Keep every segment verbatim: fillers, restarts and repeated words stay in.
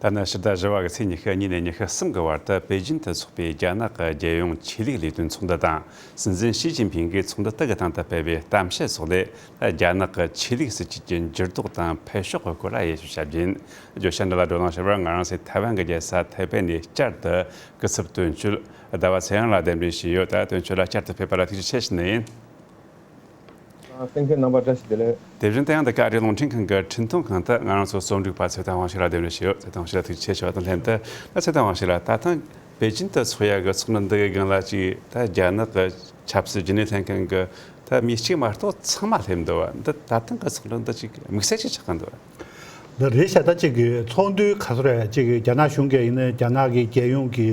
ད་ནི་ཕྱི་ཟླ་བཞི་པ་གི་ཚེས་ཉི་ཤུ་གཉིས་ནས་ཉི་ཤུ་གསུམ་གི་བར་དུ་པེ་ཅིན་དུ་འཚོགས་པའི་རྒྱ་ནག་གི་རྒྱལ་ཡོངས་ཆོས་ལུགས་ལས་དོན་ཚོགས་འདུ་དང་། སྲིད་འཛིན་ཞི་ཅིན་ཕིང་གིས་ཚོགས་འདུ་དེ་གི་སྟེང་དུ་སྤེལ་བའི་གཏམ་བཤད་སོགས་ལས། རྒྱ་ནག་གི་ཆོས་ལུགས་སྲིད་ཇུས་ཀྱི་འགྱུར་ལྡོག་དང་འཕེལ་ཕྱོགས་ཀྱི་སྐོར་ལ་དབྱེ་ཞིབ་བྱ་རྒྱུ་ཡིན། བརྗོད་བྱ་འདི་ལ་བགྲོ་གླེང་བྱེད་པར་ང་རང་ཚོའི་ཐའེ་ཝན་གྱི་རྒྱལ་ས་ཐའེ་པེ་ནས་བསྐྱར་དུ་སྐུ་ཚབ་དོན་གཅོད་ཟླ་བ་ཚེ་དབྱངས་ལགས་གདན་འདྲེན་བྱས་ཡོད། ད་དོན་གཅོད་ལགས་བསྐྱར་དུ་ཕེབས་པ་ལ་ཐུགས་རྗེ་ཆེ་ཞུ་ནི་ཡིན། གསན་མཁན་རྣམ་པ་བཀྲ་ཤིས་བདེ་ལེགས། དེ་བཞིན་དུ་ཡང་འདི་ག་ཨ་རིའི་རླུང་འཕྲིན་ཁང་གི་འཕྲིན་གཏོང་ཁང་དུ་ང་རང་ཚོའི་རྩོམ་སྒྲིག་པ་ཚེ་བརྟན་དབང་ཕྱུག་ལགས་གདན་འདྲེན་བྱས་ཡོད། ཚེ་བརྟན་དབང་ཕྱུག་ལགས་ཐུགས་རྗེ་ཆེ་ཞུ་བ་དང་ལྷན་དུ། ད་ཚེ་བརྟན་དབང་ཕྱུག་ལགས། ད་ཐེངས་པེ་ཅིན་དུ་འཚོགས་ཡག་གི་ཚོགས་འདུ་འདི་གི་སྒང་ལ་ཅིག་ད་རྒྱ་ནག་གི་ཆབ་སྲིད་རྒྱུན་ལས་ལྷན་ཁང་གི་ད་མི་གཅིག་མ་གཏོགས་ཚང་མ་སླེབས་འདུག་བ། འདི་ད་ཐེངས་གི་ཚོགས་འདུ་འདི་ཅིག་དམིགས་བསལ་ཅིག་ཆགས་ཀྱི་འདུག་བ། འདི་རེད་ཤག་ད་ཅིག་གི་ཚོགས་འདུའི་ག་ཚོད་རེད། ཅིག་གི་རྒྱ་ནག་གཞུང་གིས་ཡིན་ན་རྒྱ་ནག་གི་རྒྱལ་ཡོངས་ཀྱི་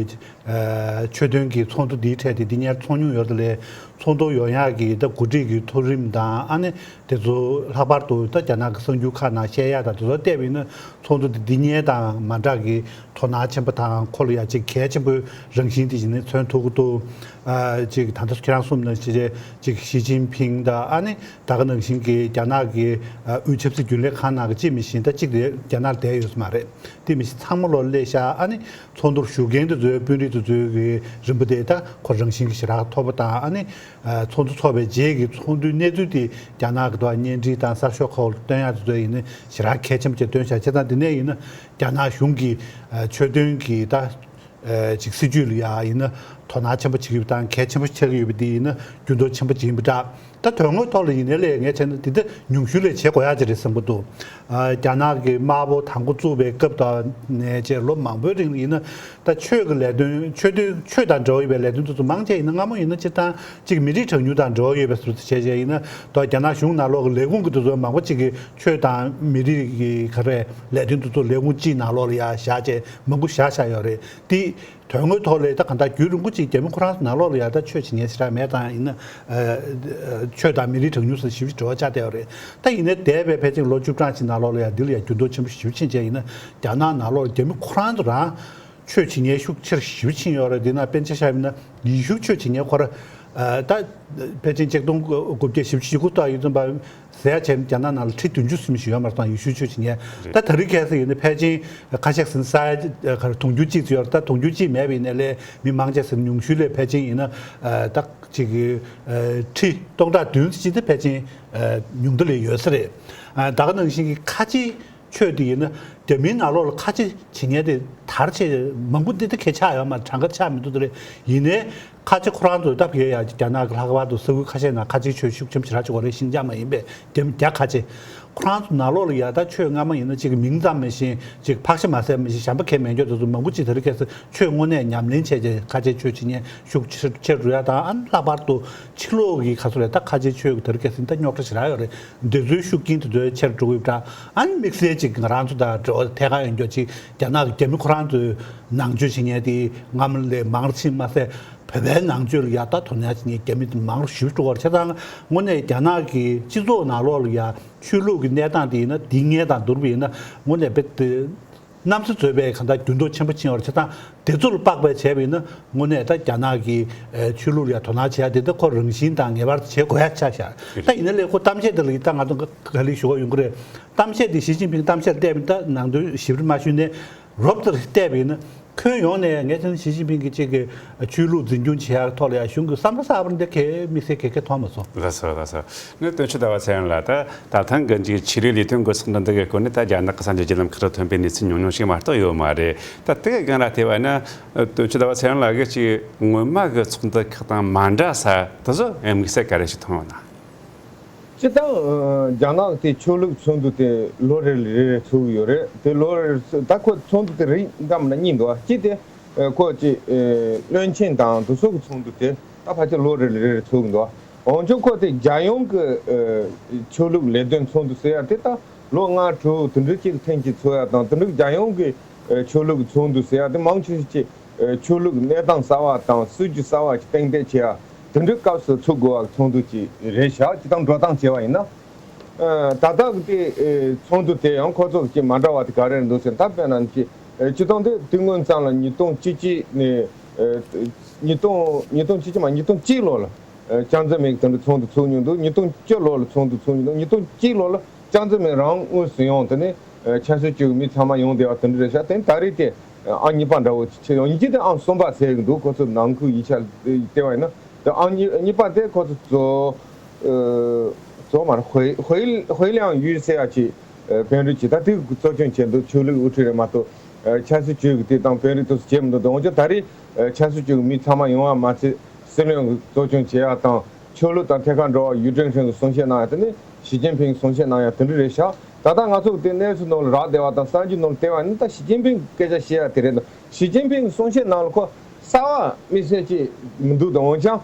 ཨ་ཆོས་དོན་གྱི་ཚོགས་འདུ་འདིའི་གྲས་དེ་འདི་སྔོན་ཚོགས་མྱོང་ཡོད་རེད་དེ་ལས། ཚོགས་འདུ་ཡོང་ཡག་གི་ད་གོ་སྒྲིག་གི་ཐོ་རིམ་དང་། ཨ་ནི་དེ་ཚོ་ལྷག་པར་དུ་ད་རྒྱ་ནག་གི་གསར་འགྱུར་ཁག་ནང་བཤད་ཡག་དང་དེ་ཚོ་བལྟས་པ་ཡིན་ན། ཚོགས་འདུ་འདི་འདི་སྔོན་དང་མ་འདྲ་གི་དོ་སྣང་ཆེན་པོ་དང་། ཁོ་ལ་ཡ་ཅིག་གལ་ཆེན་པོའི་རང་བཞིན་དེ་ཞིག་ནི་མཚོན་ཐུབ་ཀྱི་འདུག་ཨ་ཅིག་ད་ལྟ་ཁྱེད་རང་གསུངས་ནང་བཞིན་ཅིག་ཞི་ཅིན་ཕིང་དང་། ཨ་ནི་ད་ག་ནང་བཞིན་གྱི་རྒྱ་ནག་གི་ཨ་དབུས་ཆབ་སྲིད་རྒྱུན་ལས་ཁང་ནང་གི་གཅིག་མི་ཤེས་ད་གཅིག་དེ་རྒྱ་ནག་ལ་བསྡད་ཡོད་ས་མ་རེད། དེ་མི་ཤེས་ཚང་མ་ལོ་སླེབས་ཤག་ཨ་ནི་ཚོགས་འདུར་ཞུགས་མཁན་དེ་ཚོའི་དཔོན་རིགས་དེ་ཚོའི་གི་རིམ་པ་དེ་ད་ཁོ་རང་བཞིན་གྱི་ཞེ་དྲག་མཐོ་པོ་དང་། ཨ་ནི་ཨ་ཚོགས་འདུ་ཚོགས་པའི་རྗེས་ཀྱི་ཚོགས་འདུའི་གནས་ཚུལ་དེ་རྒྱ་ནག་གི་ཐོག་བརྙན་འཕྲིན་དང་གསར་ཤོག་ཁག་ལ་སྟོན་ཡག་དེ་ཚོ་ཡིན་ན་ཞེ་དྲག་གལ་ཆེན་པོ་བྱས་སྟོན་བཞག་བྱས་ཙང་། དེ་ནས་ཡིན་ན་རྒྱ་ནག་གཞུང་གི་ཨ་ཆོས་དོན་གྱི་ད་ཨ་ཅིག་སྲིད་ཇུས་ལ་ཡ་ཡིན་ན་དོ་སྣང་ཆེན་པོ་བྱེད་ཀྱི་ཡོད་པ་དང་། གལ་ཆེན་པོ་ཆགས་ཀྱི་ཡོད་པ་དེ་ཡིན་ན་འགྱུར་ལྡོག་ཆེན་པོ་ཅིག་ཡིན་པ་འདྲ། ད་དོན་དངོས་ཐོག་ལ་ཡིན་ནའི་ལས་ངས་བྱས་ན་དེ་འདྲ་ཉུང་ཤོས་ལས་བྱེད་དགོས་ཡག་ཅིག་རེད་བསམ་གྱི་འདུག་ཨ་རྒྱ་ནག་གི་དམར་པོ་དང་པོ་བཙུགས་པའི་སྐབས་དང་ནས་བྱས་ལོ་མང་པོའི་རིང་ལ་ཡིན་ན། ད་ཆོས་ཀྱི་ལས་དོན། ཆོས་དོན། ཆོས་དང་འབྲེལ་བ་ཡོད་པའི་ལས་དོན་དེ་ཚོ་མང་ཆེ་ཡིན་ན་སྔ་མོ་ཡིན་ན་སྤྱིར་བཏང་གཅིག་མི་རིགས་གྲངས་ཉུང་དང་འབྲེལ་བ་ཡོད་པའི་བཟོ་འདྲ་བྱས་བྱས་ཡིན་ན། ད་རྒྱ་ནག་གཞུང་ནང་ལོགས་ཀྱི་ལས་ཁུངས་ཀྱི་དེ་ཚོ་མང་པོ་གཅིག་གིས་ཆོས་དང་མི་རིགས་ཀྱི་ག་རེ་ལས་དོན་དེ་ཚོ་ལས་ཁུངས་གཅིག་ནང་ལོགས་ལ་ཡ་བཞག་བྱས་མང་པོ་བཞག་བཞག་ཡོད་རེད། དེ་དོན་དངོས་ཐོག་ལ་ད་གང་ལྟར་རྒྱུན་རིང་པོ་ཅིག་རྒྱ་མི་ཁོ་རང་ཚོ་ནང་ལོགས་ལ་ཡ་ད་ཆོས་བྱེད་མཁན་ཞེ་དྲག་མེད་དང་། ཡིན་ན་ཨ་ཆོས་དང་མི་རིགས་གྲངས་ཉུང་སོགས་ཞེ་པོ་ཅིག་འབྲེལ་བ་ཆགས་བསྡད་ཡོད་རེད། ད་ཡིན་ནའི་འདས་པའི་ཕལ་ཆེར་ལོ་བཅུ་གྲངས་ཅིག་ནང་ལོགས་ལ་ཡ་འདི་ལ་ཡ་འགྱུར་ལྡོག་ཆེན་པོ་ཞེ་པོ་ཕྱིན་བྱས། ཡིན་ན་རྒྱ་ནག་ནང་ལོགས་ལ་རྒྱ་མི་ཁོ་རང་ཚོ་རང་ཆོས་བྱེད་མཁན་ཤུགས་ཆེར་ཞེ་པོ་ཕྱིན་ཡོད་རེད། འདི་ན་དཔེར་ན་ཆ་བཞག་ན་ཡེ་ཤུ་ཆོས་བྱེད་མཁན་ཁོ་ར་ཨ་ད་ཕལ་ཆེར་ཆིག་སྟོང་དགུ་བརྒྱ་བཞི་བཅུ་ཞེ་དགུ་ལྟར་ཡོད་ཙམ་པ། ཟེར་ཡ་བྱས་ན་རྒྱ་ནག་ནང་ལ་ཁྲི་བདུན་ཅུ་ཙམ་ཞིག་ཡོད་མ་རེད་དང་། ཡེ་ཤུའི་ཆོས་བྱེད་མཁན། ད་དེ་རིང་ཁ་སང་ཡིན་ན་ཕལ་ཆེར་ཁ་ཤས་ཟིན་ས་ཡ་ག་རེ་དུང་ཕྱུར་གཅིག་ཙམ་ཡོད་རེད། ད་དུང་ཕྱུར་གཅིག་མེད་པ་ཡིན་ནའི་ལས་མི་མང་ཆེ་ཟིན་ཉུང་ཤོས་ལས་ཕལ་ཆེར་ཡིན་ན་ཨ་ད་ཅིག་ཨ་ཁྲི་སྟོང་ཕྲག་བདུན་ཙམ་ཅིག་དེ་ཕལ་ཆེར་ཨ་ཉུང་མཐའ་ལ་ཡོད་ས་རེད། ཨ་ད་ག་ནང་བཞིན་གྱི་ཁ་ཆེ་ཆོས་དེ་ཡིན་ན་རྒྱ་མིའི་ནང་ལོགས་ལ་ཁ་ཆེ་བྱེད་མཁན་དེ་དར་ཆེ་མང་པོ་འདི་ད་གས་ཆགས་ཡོད་མ་རེད། གྲངས་ཀ་ཆགས་མི་འདུག་དེ་རེད། ཡིན་ནའི་ཁ་ཆེ་ཁོ་རང་ཚོ་ད་བར་ཡ་རྒྱ་ནག་གི་ལྷག་པར་དུ་ས་ཁུལ་ཁ་ཤས་ནང་ཁ་ཆེའི་ཆོས་ཤུགས་ཆེན་པོ་ཞེ་དྲག་ཅིག་ཡོད་རེད། ཤིན་ཅང་མ་ཡིན་པའི་རྒྱ་རྒྱ་ཁ་ཆེ། ཁོ་རང་ཚོ་ནང་ལོགས་ལ་ཡ་ད་ཆོས་སྔ་མ་ཡིན་ན་ཅིག་མིང་ཙམ་མི་ཤེས། ཅིག་ཕག་ཤ་མ་ཟ་མི་ཤེས། ཞམ་པ་ཁས་མེད་མཁན་དེ་ཚོ་མང་པོ་ཅིག་དེ་རིང་ཁ་སང་ཆོས་དངོས་གནས་ཉམས་ལེན་བྱས་བྱས་ཁ་ཆེའི་ཆོས་བྱེད་མཁན་ཤུགས་ཆེ་ཆེ་རུ་ཡ་དང་། ཨ་ནི་ལྷག་པར་དུ་ཕྱི་ལོགས་ཀྱི་ག་ཚོད་རེད། ད་ཁ་ཆེའི་ཆོས་ཀྱི་དེ་རིང་ཁ་སང་ད་རྙོག་དྲ་ཞེ་དྲག་ཡོད་རེད། འདི་ཚོའི་ཤུགས་རྐྱེན་དེ་ཚོའི་ཆེར་འགྲོ་གི་ཡོད་པ་འདྲ། ཨ་ནི་དམིགས་བསལ་ཅིག་ང་རང་ཚོ་དང་འབྲེལ་བ་ཐད་ཀར་ཡོང་རྒྱུ་ཅིག་རྒྱ་ནག་གི་རྒྱ་མི་ཁོ་རང་ཚོའི་ནང་ཆོས་བྱེད་མཁན་དེ་སྔ་མ་ལས་མང་རུ་ཕྱིན་མ་ཟད། བོད་པའི་ནང་ཆོས་ལ་ཡ་ད་དོ་སྣང་བྱེད་མཁན་རྒྱ་མི་དེ་མང་རུ་ཞེ་པོ་འགྲོ་གི་ཡོད་རེད། བྱས་ཙང་དངོས་གནས་རྒྱ་ནག་གི་སྤྱི་ཚོགས་ནང་ལོགས་ལ་ཡ་ཆོས་ལུགས་ཀྱི་གནས་སྟངས་དེ་ཡིན་ན་འདི་སྔོན་དང་བསྡུར་བ་ཡིན་ན་དངོས་གནས་དཔེ་དེ་གནམ་ས་རྫོགས་པའི་གང་ལྟར་འགྱུར་ལྡོག་ཆེན་པོ་ཕྱིན་ཡོད་རེད། བྱས་ཙང་དེ་ཚོ་ལ་དཔག་པའི་བྱས་པ་ཡིན་ན་དངོས་གནས་ད་རྒྱ་ནག་གི་ཨ་ཆོས་ལུགས་ལ་ཡ་དོ་སྣང་བྱེད་ཡ་དེ་ད་ཁོ་རང་བཞིན་དང་ངེས་པར་དུ་བྱེད་དགོས་ཡ་ཆགས་བཞག་ད་ཡིན་ན་ལས་ཁོ་གཏམ་བཤད་དེ་ལ་ཡིན་ད་ང་ཚོ་ག་ལེར་ཞུ་བ་ཡོང་གི་རེད། གཏམ་བཤད་དེ་ཞི་ཅིན་ཕིང་གཏམ་བཤད་ལ་བལྟས་པ་ཡིན་ད་ནང་དོན་ཞིབ་རེ་མ་ཞུས་ནས། རོབ་ཙམ་བལྟས་པ་ཡིན་ན་ཁྱོན་ཡོངས་ནས་ངས་བྱས་ན་ཞི་ཅིན་ཕིང་གི་གཅིག་གི་ཆོས་ལུགས་འཛིན་སྐྱོང་བྱེད་ཡག་ཐོག་ལ་ཡང་གཞུང་གི་བསམ་བློ་གསར་པ་འདི་གས་དམིགས་བསལ་ག་གེ་མཐོང་མ་སོང་། ལགས་སོ། ལགས་སོ། ནི་དོན་གཅོད་ཟླ་བ་ཚེ་རིང་ལགས། ད་ད་ཐེངས་ཀྱི་གཅིག་ཆོས་ལུགས་ལས་དོན་གྱི་ཚོགས་འདུ་འདི་གའི་སྐོར་ནས་ད་རྒྱ་ནག་གི་གསར་འགྱུར་བརྒྱུད་ལམ་ཁག་ཏུ་ཐོན་པའི་གནས་ཚུལ་ཉུང་ཉུང་ཞིག་མ་གཏོགས་ཡོད་མ་རེད། ད་དེ་གའི་སྒང་ལ་བལྟས་པ་ན་དོན་གཅོད་ཟླ་བ་ཚེ་རིང་ལགས་ཀྱིས་གཅིག་སྔོན་མ་གི་ཚོགས་འདུ་ཁག་དང་མ་འདྲ་ས་དེ་ཚོ་དམིགས་བསལ་ག་རེ་ཞིག་མཐོང་ཡོད་ན། སྤྱིར་བཏང་རྒྱ་ནག་དེ་ཆོས་ལུགས་ཚོགས་འདུ་དེ་ལོ་རེ་ལ་རེ་རེ་ཚོགས་ཀྱི་ཡོད་རེད། དེ་ལོ་རེ་རེ་ཚོགས། ད་ཁོ་ཚོགས་འདུ་དེ་རིགས་འདྲ་མི་འདྲ་གཉིས་འདུག་ཨ། གཅིག་དེ་ཁོ་ཅིག་བློན་ཆེན་དང་དེ་ཚོ་གི་ཚོགས་འདུ་དེ་ད་ཕལ་ཆེར་ལོ་རེ་ལ་རེ་རེ་ཚོགས་ཀྱི་འདུག་ཨ། འོན་ཀྱང་ཁོ་དེ་རྒྱལ་ཡོངས་ཀྱི་ཆོས་ལུགས་ལས་དོན་ཚོགས་འདུ་ཟེར་ཡ་དེ་ད་ལོ་ལྔ་དྲུག་དེ་འདྲའི་གཅིག་ཐེངས་གཅིག་ཚོགས་ཡ་དང་། དེ་འདྲའི་རྒྱལ་ཡོངས་ཀྱི་ཆོས་ལུགས་ཚོགས་འདུ་ཟེར་ཡ་དེ་མང་ཆེ་ཤོས་ཅིག་ཆོས་ལུགས་གནས་སྟངས་གསར་བ་དང་སྲིད་ཇུས་གསར་བ་ཅིག་གཏན་འཁེལ་བྱེད་ཡ་དེ་འདྲའི་སྐབས་སུ་ཚུགས་དགོས་པ་ཚོགས་འདུ་ཅིག་རེད་ཤག་སྤྱིར་བཏང་འགྲོ་སྟངས་བྱས་པ་ཡིན་ན། ད་ལྟ་གི་དེ་ཚོགས་འདུ་དེ་ཡང་ཁོ་ཚོ་གི་ཅིག་མ་འདྲ་བ་དེ་ག་རེ་རེད་འདུག་ཟེར་ན། ད་དཔེར་ན་ཅིག་སྤྱིར་བཏང་དེ་དུས་སྔོན་ཙམ་ལ་ཉིས་སྟོང་བཅུ་གཅིག་ནས་ཉིས་སྟོང་ཉིས་སྟོང་བཅུ་གཅིག་མ་ཉིས་སྟོང་གཅིག་ལོ་ལ་ཅང་ཙེ་མིན་གྱིས་དེ་འདྲ་ཚོགས་འདུ་ཚོགས་མྱོང་འདུག་ཉིས་སྟོང་བཅུ་ལོ་ལ་ཚོགས་འདུ་ཚོགས་མྱོང་འདུག་ཉིས་སྟོང་གཅིག་ལོ་ལ་ཅང་ཙེ་མིན་རང་དངོས་སུ་ཡོང་། དེ་ནས་ ཆབ་སྲིད་ཅུས་ཀྱི་མི་ཚང་མ་ཡོང་བསྡད་པ་དེ་འདྲ་རེད་ཤག་དེ་ད་རེས་དེ་ཨང་གཉིས་པ་འདྲ་བོ་ཆགས་ཡོང་། ཡིན་གཅིག་དེ་ཨང་གསུམ་པ་ཟེར་གྱི་འདུག་ཁོ་ཚོ་ནང་ཁུལ་ཡིག་ཆ་བལྟས་པ་ཡིན་ན། དེ་ཨང་གཉིས་གཉིས་པ་དེ་ཁོ་ཚོ་གཙོ་གཙོ་མ་རེད། ཧུའེ་ཧུའེ་ཧུའེ་ལིའང་ཡུས་ཟེར་ཡ་ཅིག་དཔོན་རིགས་ཅིག་ད་དེ་གཙོ་སྐྱོང་བྱས་འདུག་ཆོས་ལུགས་དབུ་ཁྲིད་རེད་མ་གཏོགས་ཆབ་སྲིད་ཅུས་ཀྱི་དེ་དང་དཔོན་རིགས་དེ་ཚོ་བྱས་མི་འདུག་འོན་ཀྱང་ད་རེས་ཆབ་སྲིད་ཅུས་ཀྱི་མི་ཚང་མ་ཡོང་བ་མ་ཚད། སྲིད་བློན་གྱི་གཙོ་སྐྱོང་བྱེད་ཡག་དང་ཆོས་ལུགས་དང་ཐད་ཀར་འབྲེལ་བ་ཡུས་ཀྲེང་ཧྲེང་གིས་གསུང་བཤད་གནང་ཡག་དེ་ནི་ཞི་ཅིན་ཕིང་གིས་གསུང་བཤད་གནང་ཡག་དེ་འདྲ་རེད་ཤག་ད་ལྟ་ང་ཚོ་གི་དེ་གནས་ཚུལ་ནང་ལ་རག་བསྡད་པ་དང་གསར་འགྱུར་ནང་ལ་བལྟས་པ་ནི་ད་ཞི་ཅིན་ཕིང་གི་སྐད་ཆ་བཤད་ཡག་དེ་རེད་འདུག་ཞི་ཅིན་ཕིང་གི་གསུང་བཤད་ནང་ལ་ཁོ་གསར་བ་དམིགས་བསལ་ཅིག་མི་འདུག་དང་འོན་ཀྱང་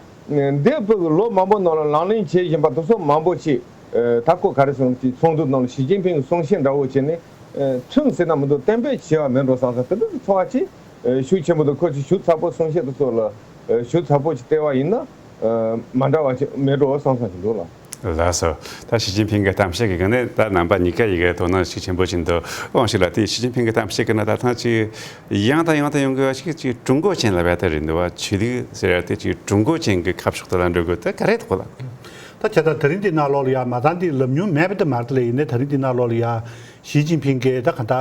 འདས་པའི་ལོ་མང་པོ་ནང་ལ་ལག་ལེན་བྱེད་བཞིན་པ་དེ་ཚོ་མང་པོ་ཅིག་ད་ཁོ་ག་རེ་ཟེར་ཅིག་ཚོགས་འདུ་ནང་ལ་ཞི་ཅིན་ཕིང་གི་གསུང་བཤད་འདྲ་བོ་བྱས་ནས་ཁྲིམས་ཟེར་ན་མི་འདུག་གཏན་འབེབས་བྱས་པ་མིན་འགྲོ་བསམ་བསམ་དེ་འདྲ་ཚོར་བ་ཅིག་ཤུགས་ཆེན་པོ་འདུག་ཁོ་ཚོས་ཞིབ་ཚགས་པོ་གསུང་བཤད་དེ་ཚོ་ལ་ཞིབ་ཚགས་པོ་ཅིག་བལྟས་པ་ཡིན་ན་མ་འདྲ་བ་ཅིག་མེད་འགྲོ་བསམ་བསམ་ཞིག་འདུག་ལ། ལགས་སོ། ད་ཞི་ཅིན་ཕིང་གི་གཏམ་བཤད་ཀྱི་སྒང་ནས་ད་རྣམ་པ་གཉིས་ཀ་ཡི་གི་དོ་སྣང་ཤུགས་ཆེན་པོ་ཅིག་འདུག་དབང་ཞིག་ལ་དེ་ཞི་ཅིན་ཕིང་གི་གཏམ་བཤད་ཀྱི་ནང་ད་ཐེངས་ཅིག་ཡང་དང་ཡང་དུ་ཡོང་དགོས་པ་ཞིག་ཅིག་ཀྲུང་གོ་ཅན་ལ་བལྟ་རེད་འདུག་བ། ཆོས་ལུགས་ཟེར་ཡ་དེ་ཅིག་ཀྲུང་གོ་ཅན་གྱི་ཁ་ཕྱོགས་དེ་ལ་འགྲོ་དགོས་དེ་ག་རེ་འདུག་གོ་ལ། ད་ཁྱེད་ད་དེ་རིང་འདི་ནང་ལོགས་ལ་ཡ་མ་ཚང་འདི་ལབ་མྱོང་མེད་པ་དེ་མ་རེད་ལ། ཡིན་ནའི་དེ་རིང་འདི་ནང་ལོགས་ལ་ཡ་ཞི་ཅིན་ཕིང་གིས་ད་ག་ད་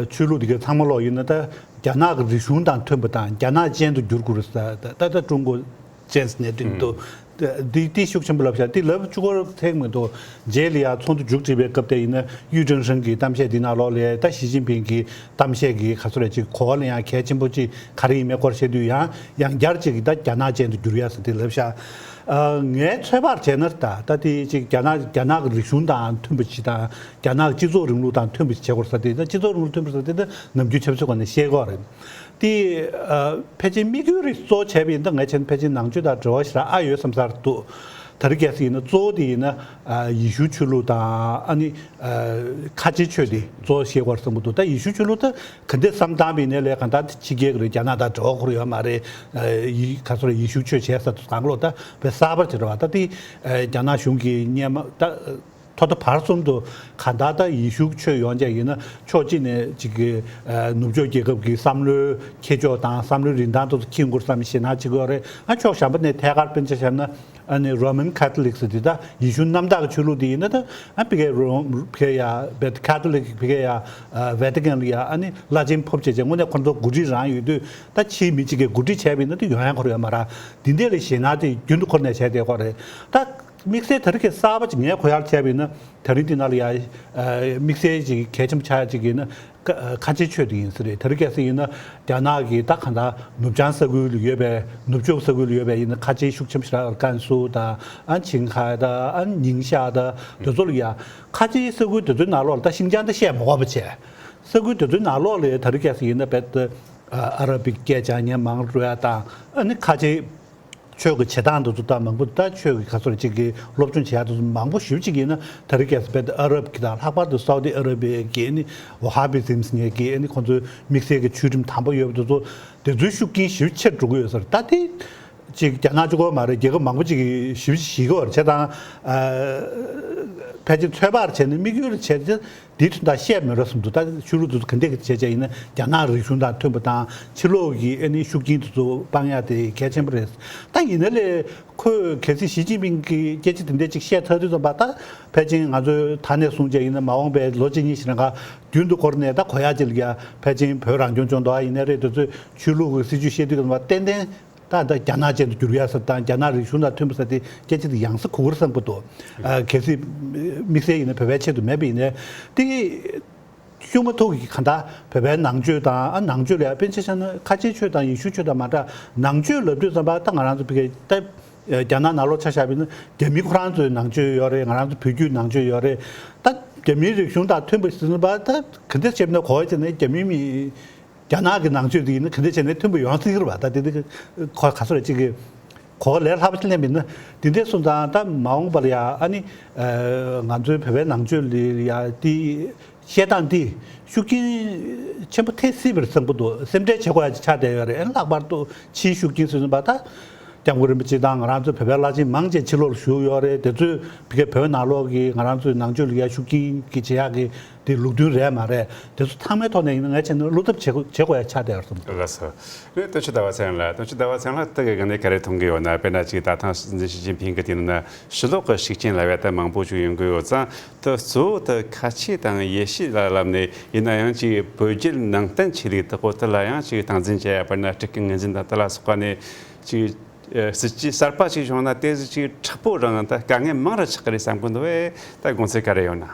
ཆོས་ལུགས་འདི་གའི་ཚང་མ་ལོག་ཡིན་ན་ད་རྒྱ་ནག་གི་རིག་གཞུང་དང་མཐུན་པ་དང་རྒྱ་ནག་ཅན་དུ་བསྒྱུར་དགོས་རེད་ཟེར། ད་ད་ཀྲུང་གོ་ཅན་ཟེར་ནས་འདི་འདུག་འདི་འདི་ཤུགས་ཆེན་པོ་ལབ་ཤག་འདི་ལབ་བཅུག་གོ་ཐེག་མི་འདུག་རྗེས་ལ་ཡ་ཚོགས་འདུ་མཇུག་སྒྲིལ་བའི་སྐབས་དེ་ཡིན་ན་ཡུས་ཀྲེང་ཧྲེང་གི་གཏམ་བཤད་འདི་ནང་ལོགས་ལ་ད་ཞི་ཅིན་ཕིང་གི་གཏམ་བཤད་ཀྱི་ག་ཚོད་རེད་ཅིག་གོ་བ་ལ་ཡང་གལ་ཆེན་པོ་ཅིག་ག་རེ་ཡིན་མེད་སྐོར་བཤད་དུས་ཡང་ཡང་བསྐྱར་ཅིག་ད་རྒྱ་ནག་ཅན་དུ་བསྒྱུར་ཡ་ཟེར་འདི་ལབ་ཤག་ངའི་ཚོད་དཔག་བྱས་ན་ད་ད་དེ་ཅིག་རྒྱ་ནག་རྒྱ་ནག་གི་རིག་གཞུང་དང་མཐུན་པ་ཅིག་དང་རྒྱ་ནག་གི་སྤྱི་ཚོགས་རིང་ལུགས་དང་མཐུན་པ་ཅིག་བྱེད་དགོས་ཟེར་དེ་ད་སྤྱི་ཚོགས་རིང་ལུགས་མཐུན་པ་ཟེར་དེ་ད་ནམ་རྒྱུན་ཆབ་སྲིད་སྒང་ནས་བཤད་ཀྱི་ཡོད་རེད། དེ་ཕལ་ཆེར་དམིགས་ཡུལ་རེ་གཙོ་བོ་བྱས་པ་ཡིན་ན་ད་ངས་བྱས་ན་ཕལ་ཆེར་ནང་ཆོས་དང་འབྲེལ་བ་ཞེ་དྲག་ཨ་ཡོད་བསམ་ས་རེད་འདུག་ད་རེས་གལ་སྲིད་ཡིན་ན་གཙོ་བོ་དེ་ཡིན་ན་ཡེ་ཤུ་ཆོས་ལུགས་དང་ཨ་ནི་ཁ་ཆེའི་ཆོས་དེ་གཙོ་བོ་བཤད་དགོས་རེད་བསམ་གྱི་འདུག་ད་ཡེ་ཤུ་ཆོས་ལུགས་ད་ག་འདྲས་བསམ་བཏང་བ་ཡིན་ནའི་ལས་གང་ལྟར་ཕྱི་རྒྱལ་གྱི་རེད། རྒྱ་ནག་དང་འབྲེལ་བ་ཁུར་ཡོད་མ་རེད། ཡི་ག་ཚོད་རེད། ཡེ་ཤུ་ཆོས་བྱས་ས་དེ་གང་ལོག་ད་བས་གསར་པ་ཅིག་རེད་བ། ད་དེ་རྒྱ་ནག་གཞུང་གིས་སྔོན་མ་ད། ཐོག་མཐའ་བར་གསུམ་དུ་གང་ལྟར་ད་ཡེ་ཤུ་ཆོས་ཡོང་བྱས་ཡིན་ན་ཕྱོགས་གཅིག་ནས་ཅིག་གི་ནུབ་ཕྱོགས་རྒྱལ་ཁབ་ཀྱི་བསམ་བློའི་ཁྱད་ཆོས་དང་བསམ་བློའི་རིན་ཐང་དེ་ཚོ་འཁྱེར་དགོས་བསམ་ཞེད་སྣང་བྱེད་ཀྱི་ཡོད་རེད། ཨ་ཕྱོགས་གཞན་པ་ནས་ཐད་ཀར་དཔེར་ན་ཆ་བཞག་ན་ཨ་ནི་Roman Catholics་དེ་ད་ཡེ་ཤུ་གནམ་བདག་གི་ཆོས་ལུགས་དེ་ཡིན་ན་ད་ཨ་ཕ་གིའི་རོམ་ཕ་གི་ཡ་བེད་Catholic་ཕ་གི་ཡ་Vatican་ལ་ཡ་ཨ་ནི་བླ་ཆེན་ཕབ་བྱས་བྱས་དངོས་གནས་ཁོ་ཚོ་འགོ་ཁྲིད་རང་ཡོད་དུས་ད་ཕྱིའི་མི་གཅིག་གིས་འགོ་ཁྲིད་བྱས་པ་ཡིན་ན་ད་ཡོང་ཡ་ཁོ་ར་ཡོད་མ་རེད། འདི་འདྲ་ལ་ཞེད་སྣང་དེ་རྒྱུན་དུ་འཁོར་ནས་བྱས་བསྡད་ཀྱི་ཡོད་རེད། ད། དམིགས་བསལ་དེ་རིང་གི་གསར་པ་ཅིག་ངས་གོ་ཡག་བྱས་པ་ཡིན་ན་དེ་རིང་འདི་ནང་ལ་ཡ་དམིགས་བསལ་ཅིག་གལ་ཆེན་པོ་ཆགས་ཡག་ཅིག་ཡིན་ན་ཁ་ཆེའི་ཆོས་དེ་ཡིན་ས་རེད། དེ་རིང་གལ་སྲིད་ཡིན་ན་རྒྱ་ནག་གི་ད་གང་ལྟར་ནུབ་བྱང་ས་ཁུལ་ལ་ཡོད་པའི་ནུབ་ཕྱོགས་ས་ཁུལ་ལ་ཡོད་པའི་ཡིན་ན་ཁ་ཆེའི་ཤུགས་ཆེན་པོ་ཞེ་དྲག་ཨར་ཀན་སུའུ་དང་ཨ་ཆིང་ཧའེ་དང་ཨ་ཉིང་ཤ་དང་དེ་ཚོ་ལ་ཡ་ཁ་ཆེའི་ས་ཁུལ་དེ་ཚོའི་ནང་ལོགས་ལ་ད་ཤིན་ཅང་ད་བཤད་མ་དགོས་པ་བྱས་ས་ཁུལ་དེ་ཚོའི་ནང་ལོགས་ལ་ཡ་དེ་རིང་གལ་སྲིད་ཡིན་ན་རྦད་དེ་ཨ་ར་བི་སྐད་ཆ་ཉན་མང་རུ་ཡ་དང་ཨ་ནི་ཁ་ཆེའི། ཆོས་ཀྱི་བྱེད་སྟངས་དེ་ཚོ་ད་མང་པོ་ད་ཆོས་ཀྱི་ག་ཚོད་ཅིག་གི་སློབ་སྦྱོང་བྱེད་ཡག་དེ་ཚོ་མང་པོ་ཞེ་པོ་ཅིག་ཡིན་ན་དེ་རིང་གལ་སྲིད་རྦད་དེ་ཨ་རབ་ཀྱི་དང་ལྷག་པར་དུ་Saudi Arabia་གི་ཨ་ནི་Wahhabism་ཟེར་མཁན་གྱི་ཨ་ནི་ཁོང་ཚོའི་དམིགས་བསལ་གྱི་ཆོས་ཁྲིམས་དམ་པོ་ཡོད་པ་དེ་ཚོ་དེ་ཚོའི་ཤུགས་རྐྱེན་ཞེ་པོ་ཆེར་འགྲོ་གི་ཡོད་ས་རེད། ད་དེ་ཅིག་རྒྱ་ནག་གཅིག་པོ་མ་རེད། རྒྱལ་ཁབ་མང་པོ་ཅིག་གིས་ཞེ་པོ་ཅིག་ཞེད་ཀྱི་ཡོད་རེད། བྱས་ཙང་ཕལ་ཆེར་ཚོད་དཔག་བྱས་ནས་དམིགས་ཡུལ་བྱས་ཏེ། འདི་དོན་དག་བཤད་མི་རོགས་གསུངས་འདུག་ད་ཆོས་ལུགས་དེ་ཚོ་ག་འདྲས་བྱས་བྱས་ཡིན་ན་རྒྱ་ནག་རིག་གཞུང་དང་མཐུན་པ་དང་ཕྱི་ལོགས་ཀྱི་ཨ་ནི་ཤུགས་རྐྱེན་དེ་ཚོ་སྤང་ཡག་དེ་གལ་ཆེན་པོ་རེད། ད་ཡིན་ན་ལས་ཁོས་གལ་སྲིད་ཞི་ཅིན་ཕིང་གིས་སྐད་ཆ་དེ་འདྲས་ཅིག་བཤད་ཚར་དུས་ཙམ་པ་ད་ཕལ་ཆེར་ང་ཚོས་ད་ནས་བཟུང་བྱས་ཡིན་ན་མ་འོངས་པའི་ལོ་གཅིག་གཉིས་ཤིག་ནང་ཁ་རྒྱུན་དུ་འཁོར་ནས་ད་གོ་ཡག་ཅིག་ལ་ཡ་ཕལ་ཆེར་བོད་རང་སྐྱོང་ལྗོངས་མདོག་ཡིན་ནའི་རེད། དེ་ཚོས་ཆོས་ལུགས་ཀྱི་སྲིད་ཇུས་བཤད་དུས་ཙམ་པ་ཏན་ཏན། ད་ལྟ་རྒྱ་ནག་ཅན་དུ་འགྱུར་ཡ་ཟེར་དང་རྒྱ་ནག་རིག་གཞུང་དང་མཐུན་པ་ཟེར་དེ་སྐད་ཆ་དེ་ཡང་སེ་གོ་གི་རེད་བསམ་གྱི་འདུག་ཨ་གལ་སྲིད་དམིགས་བསལ་ཡིན་ན་བོད་པའི་ཆེད་དུ་མེད་པ་ཡིན་ན་དེ་ཤུགས་མ་ཐུག་གི་གང་ལྟར་བོད་པའི་ནང་ཆོས་དང་ཨ་ནང་ཆོས་ལ་ཡ་དཔེར་ན་ཆ་བཞག་ན་ཁ་ཆེའི་ཆོས་དང་ཡེ་ཤུའི་ཆོས་དང་མ་འདྲ། ནང་ཆོས་ལབ་དུས་ཙམ་པ་ད་ང་རང་ཚོ་ཕ་གི་ད་རྒྱ་ནག་ནང་ལོགས་ཆ་བཞག་པ་ཡིན་ན་རྒྱ་མི་ཁོ་རང་ཚོའི་ནང་ཆོས་ཡོད་རེད། ང་རང་ཚོ་བོད་བརྒྱུད་ནང་ཆོས་ཡོད་རེད། ད་རྒྱ་མིའི་རིག་གཞུང་དང་མཐུན་པ་ཟེར་ཙམ་པ་ད་ག་འདྲ་བྱས་ན་གོ་བ་བྱས་ན་རྒྱ་མི་མི། རྒྱ་ནག་གི་ནང་ཆོས་དེ་ཡིན་ན་ག་འདྲ་བྱས་ནས་མཐུན་པོ་ཡོང་སྲིད་ཀྱི་རེད་པ། ད་དེ་དེ་ག་ག་ཚོད་རེད་ཅིག་གི་གོ་བ་ལས་སླ་པོ་ཅིག་ལེན་པ་ཡིན་ན་དེ་འདྲས་སོང་ཙང་ད་མ་འོངས་པ་ལ་ཡ་ཨ་ནི་ང་ཚོའི་བོད་པའི་ནང་ཆོས་ལ་ཡ་དེ་བཤད་སྟངས་དེ་ཤུགས་རྐྱེན་ཆེན་པོ་ཐེབས་སྲིད་པར་བསམ་གྱི་འདུག་སེམས་ཁྲལ་བྱེད་དགོས་ཡ་ཅིག་ཆགས་བསྡད་ཡོད་རེད། ཨ་ནི་ལྷག་པར་དུ་ཕྱིའི་ཤུགས་རྐྱེན་ཟེར་ཙམ་པ་ད། སྐྱབས་མགོན་རིན་པོ་ཆེ་དང་ང་རང་ཚོའི་བོད་པའི་བླ་ཆེན་མང་ཆེ་ཕྱི་ལོགས་ལ་བཞུགས་ཡོད་རེད། དེ་ཚོས་ཕ་གིའི་བོད་ནང་ལོགས་ཀྱི་ང་རང་ཚོའི་ནང་ཆོས་ལ་ཡ་ཤུགས་རྐྱེན་གྱི་བྱེད་ཡག་གི་དེ་ལུགས་མཐུན་རེད་མ་རེད། དེ་ཚོ་ཚང་མའི་ཐོག་ནས་ཡིན་ན་ངས་བྱས་ན་བློ་འཐབ་བྱེད་དགོས་བྱེད་དགོས་ཡ་ཆགས་བསྡད་ཡོད་བསམ་གྱི་འདུག་ལགས་སོ། ནས་དོན་གཅོད་ཟླ་བ་ཚེ་རིང་ལགས། དོན་གཅོད་ཟླ་བ་ཚེ་རིང་ལགས་ད་གི་ག་ནས་ག་རེ་མཐོང་གི་ཡོད་ན། དཔེར་ན་ཅིག་ད་ཐེངས་སྲིད་འཛིན་ཞི་ཅིན་ཕིང་གི་དེ་ནང་ཕྱི་ལོགས་ཀྱི་ཤུགས་རྐྱེན་ལབ་ཡ་ད་མང་པོ་ཞིག་ཡོང་གི་ཡོད་ཙང་། ད་གཙོ་བོ་ད་ཁ་ཆེ་དང་ཡེ་ཤུ་ལ་ལབ་ནས་ཡིན་ན་ཡང་ཅིག་བོད་བརྒྱུད་ནང་བསྟན་ཆོས་ལུགས་ད་གོ་ད་ལ་ཡང་ཅིག་སྟངས་འཛིན་བྱེད་ཡ། དཔེར་ན་སྤྲུལ་སྐུ་ངོས་འཛིན་དང་ད་ལ་སོགས་པ་ནས་ཅིག་ཨ་སྲིད་ཇུས་གསར་པ་ཅིག་བྱུང་ན་དེ་ཅིག་མཁྲེགས་པོ་རང་ད་དཀའ་ངལ་མང་རུ་ཆགས་ཀྱི་རེད་བསམ་གྱི་འདུག་བས། ད་དགོངས་ཚུལ་ག་རེ་ཡོད་ན།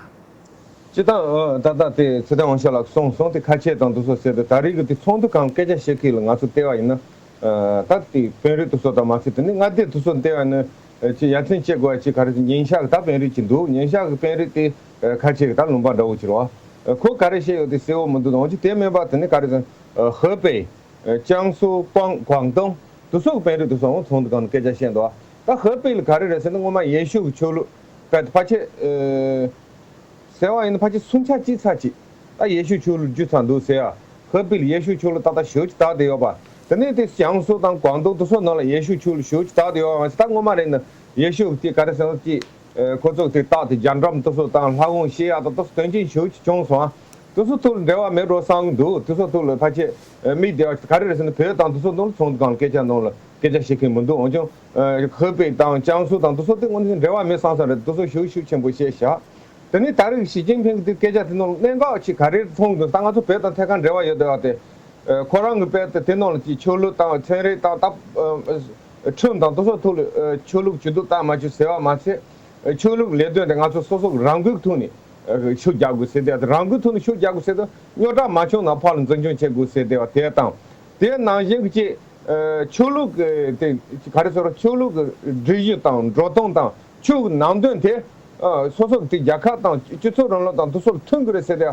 སྤྱིར་བཏང་ཨ་ད་ལྟ་དེ་ཚེ་བརྟན་དབང་ཕྱུག་ལགས་གསུངས་སོང་། དེ་ཁ་ཆེ་དང་དེ་ཚོ་ཟེར་དུས་ད་རེས་ཀྱི་དེ་ཚོགས་འདུ་སྒང་སྐད་ཆ་བཤད་མཁན་ལ་ང་ཚོ་བལྟས་པ་ཡིན་ན། ཨ་ད་དེ་དཔོན་རིགས་དེ་ཚོ་དང་མ་ཚད་དེ་ནི་མངའ་སྡེ་དེ་ཚོ་བལྟས་པ་ཡིན་ན་ཅིག་ཡ་མཚན་སྐྱེ་དགོས་པ་ཅིག་ག་རེ་ཟེར། ཉིན་ཞག་གི་ད་དཔོན་རིགས་ཅིག་འདུག་ཉིན་ཞག་གི་དཔོན་རིགས་དེ་ཨ་ཁ་ཆེ་གི་ད་ལུང་པ་འདྲ་བོ་ཅིག་རེད་བ། ཨ་ཁོ་ག་རེ་བཤད་ཡོད་དེ་གསལ་བོ་མི་འདུག་འོན་ཀྱང་དེ་མིན་པ་དེ་ནི་ག་རེ་ཟེར། ཨ་ཧེ་པེ། ཨ་ཅང་སུའུ། ཀོང་ཀོང་ཏུང་། དེ་ཚོ་གི་དཔོན་རིགས་དེ་ཚོ་ཚོགས་འདུ་སྒང་ནས་སྐད་ཆ་བཤད་འདུག་ད་ཧེ་པེ་ལ་ག་རེ་རེད་ཟེར་ན་སྔོན་མ་ཡེ་ཤུ་གི་ཆོས་ལུགས་དཔེ་ཕལ་ཆེར་ཨ་ཟེར་བ་ཡིན་ན་ཕལ་ཆེར་སུམ་ཆ་གཅིག་ཚར་གཅིག་ད་ཡེ་ཤུ་ཆོས་ལུགས་བརྒྱུད་ཚར་འདུག་ཟེར་ཡ། ཧེ་པེ་ལ་ཡེ་ཤུ་ཆོས་ལུགས་ཏག་ཏག་ཞེ་པོ་ཅིག་དར་བསྡད་ཡོད་པ། དེ་ནས་དེ་ཅང་སུའུ་དང་ཀོང་ཏུང་དེ་ཚོ་ནང་ལ་ཡེ་ཤུ་ཆོས་ལུགས་ཞེ་པོ་ཅིག་དར་བསྡད་ཡོད་པ། ད་སྔོན་མ་རེད་ན་ཡེ་ཤུ་གི་དེ་ག་རེ་ཟེར་ན་ཅིག་ཨ་ཁོ་ཚོ་དེ་རྟགས་དེ་རྒྱ་འགྲམ་དེ་ཚོ་དང་ལྷ་ཁང་བཤིག་ཡག་དང་དེ་ཚོ་དོན་རྐྱེན་ཞེ་པོ་ཅིག་བྱུང་སོང་ཨ། དེ་ཚོ་ཐོག་ལ་འབྲེལ་བ་མེད་འགྲོ་བསམ་གྱི་འདུག་དེ་ཚོ་ཐོག་ལ་ཕལ་ཆེར་ཨ་མི་དེ་ག་རེ་རེད་ཟེར་ན་བོད་དང་དེ་ཚོ་ནང་ལ་ཚོགས་འདུ་སྒང་སྐད་ཆ་ནང་ལ་སྐད་ཆ་བཤད་མཁན་མི་འདུག་འོན་ཀྱང་ཨ་ཧེ་པེ་དང་ཅང་སུའུ་དང་དེ་ཚོ་དེ་དངོས་གནས་འབྲེལ་བ་མེད་བསམ་བསམ་རེད། དེ་ཚོ་ཤུགས་ཤུགས་ཆེན་པོ་བཤད་བཞག་དེ་ནས་ད་རེས་ཞི་ཅིན་ཕིང་གི་དེ་སྐད་ཆ་དེ་ནང་ལ་གནད་འགག་ཅིག་ག་རེ་མཐོང་གི་འདུག་ད་ང་ཚོ་བོད་དང་ཐད་ཀར་འབྲེལ་བ་ཡོད་བསྡད་པ་དེ། ཨ་ཁོ་རང་གི་དཔེ་དེ་དེ་ནང་ལ་ཅིག་ཆོས་ལུགས་དང་ཚན་རིག་དང་ད་ཨ་ཁྲིམས་དང་དེ་ཚོ་ཐོག་ལ་ཨ་ཆོས་ལུགས་ཇུས་གཏོགས་བཏང་མ་བཅུག་ཟེར་བ་མ་ཚད། ཨ་ཆོས་ལུགས་ལས་དོན་དེ་ང་ཚོ་སོ་སོ་གི་རང་འགུལ་གྱི་ཐོག་ནས་ཨ་ཤུགས་རྒྱག་དགོས་ཟེར་ཏེ། རང་འགུལ་ཐོག་ནས་ཤུགས་རྒྱག་དགོས་ཟེར་དུས་རྙོག་དྲ་མ་བྱུང་ན་ཕར་ལ་འཛིན་སྐྱོང་བྱེད་དགོས་ཟེར་ཏེ་བ་དེ་དང་། དེ་ནང་བཞིན་གྱི་ཨ་ཆོས་ལུགས་ཀྱི་དེ་ག་རེ་ཟེར་རོ། ཆོས་ལུགས་ཀྱི་སྒྲིག་གཞི་དང་འགྲོ་སྟངས་དང་ཆོས་ཀྱི་ནང་དོན་དེ་ཨ་སོ་སོ་གི་དེ་རྒྱལ་ཁབ་དང་སྤྱི་ཚོགས་རིང་ལུགས་དང་དེ་ཚོ་ལ་མཐུན་དགོས་རེད་ཟེར་ཏེ།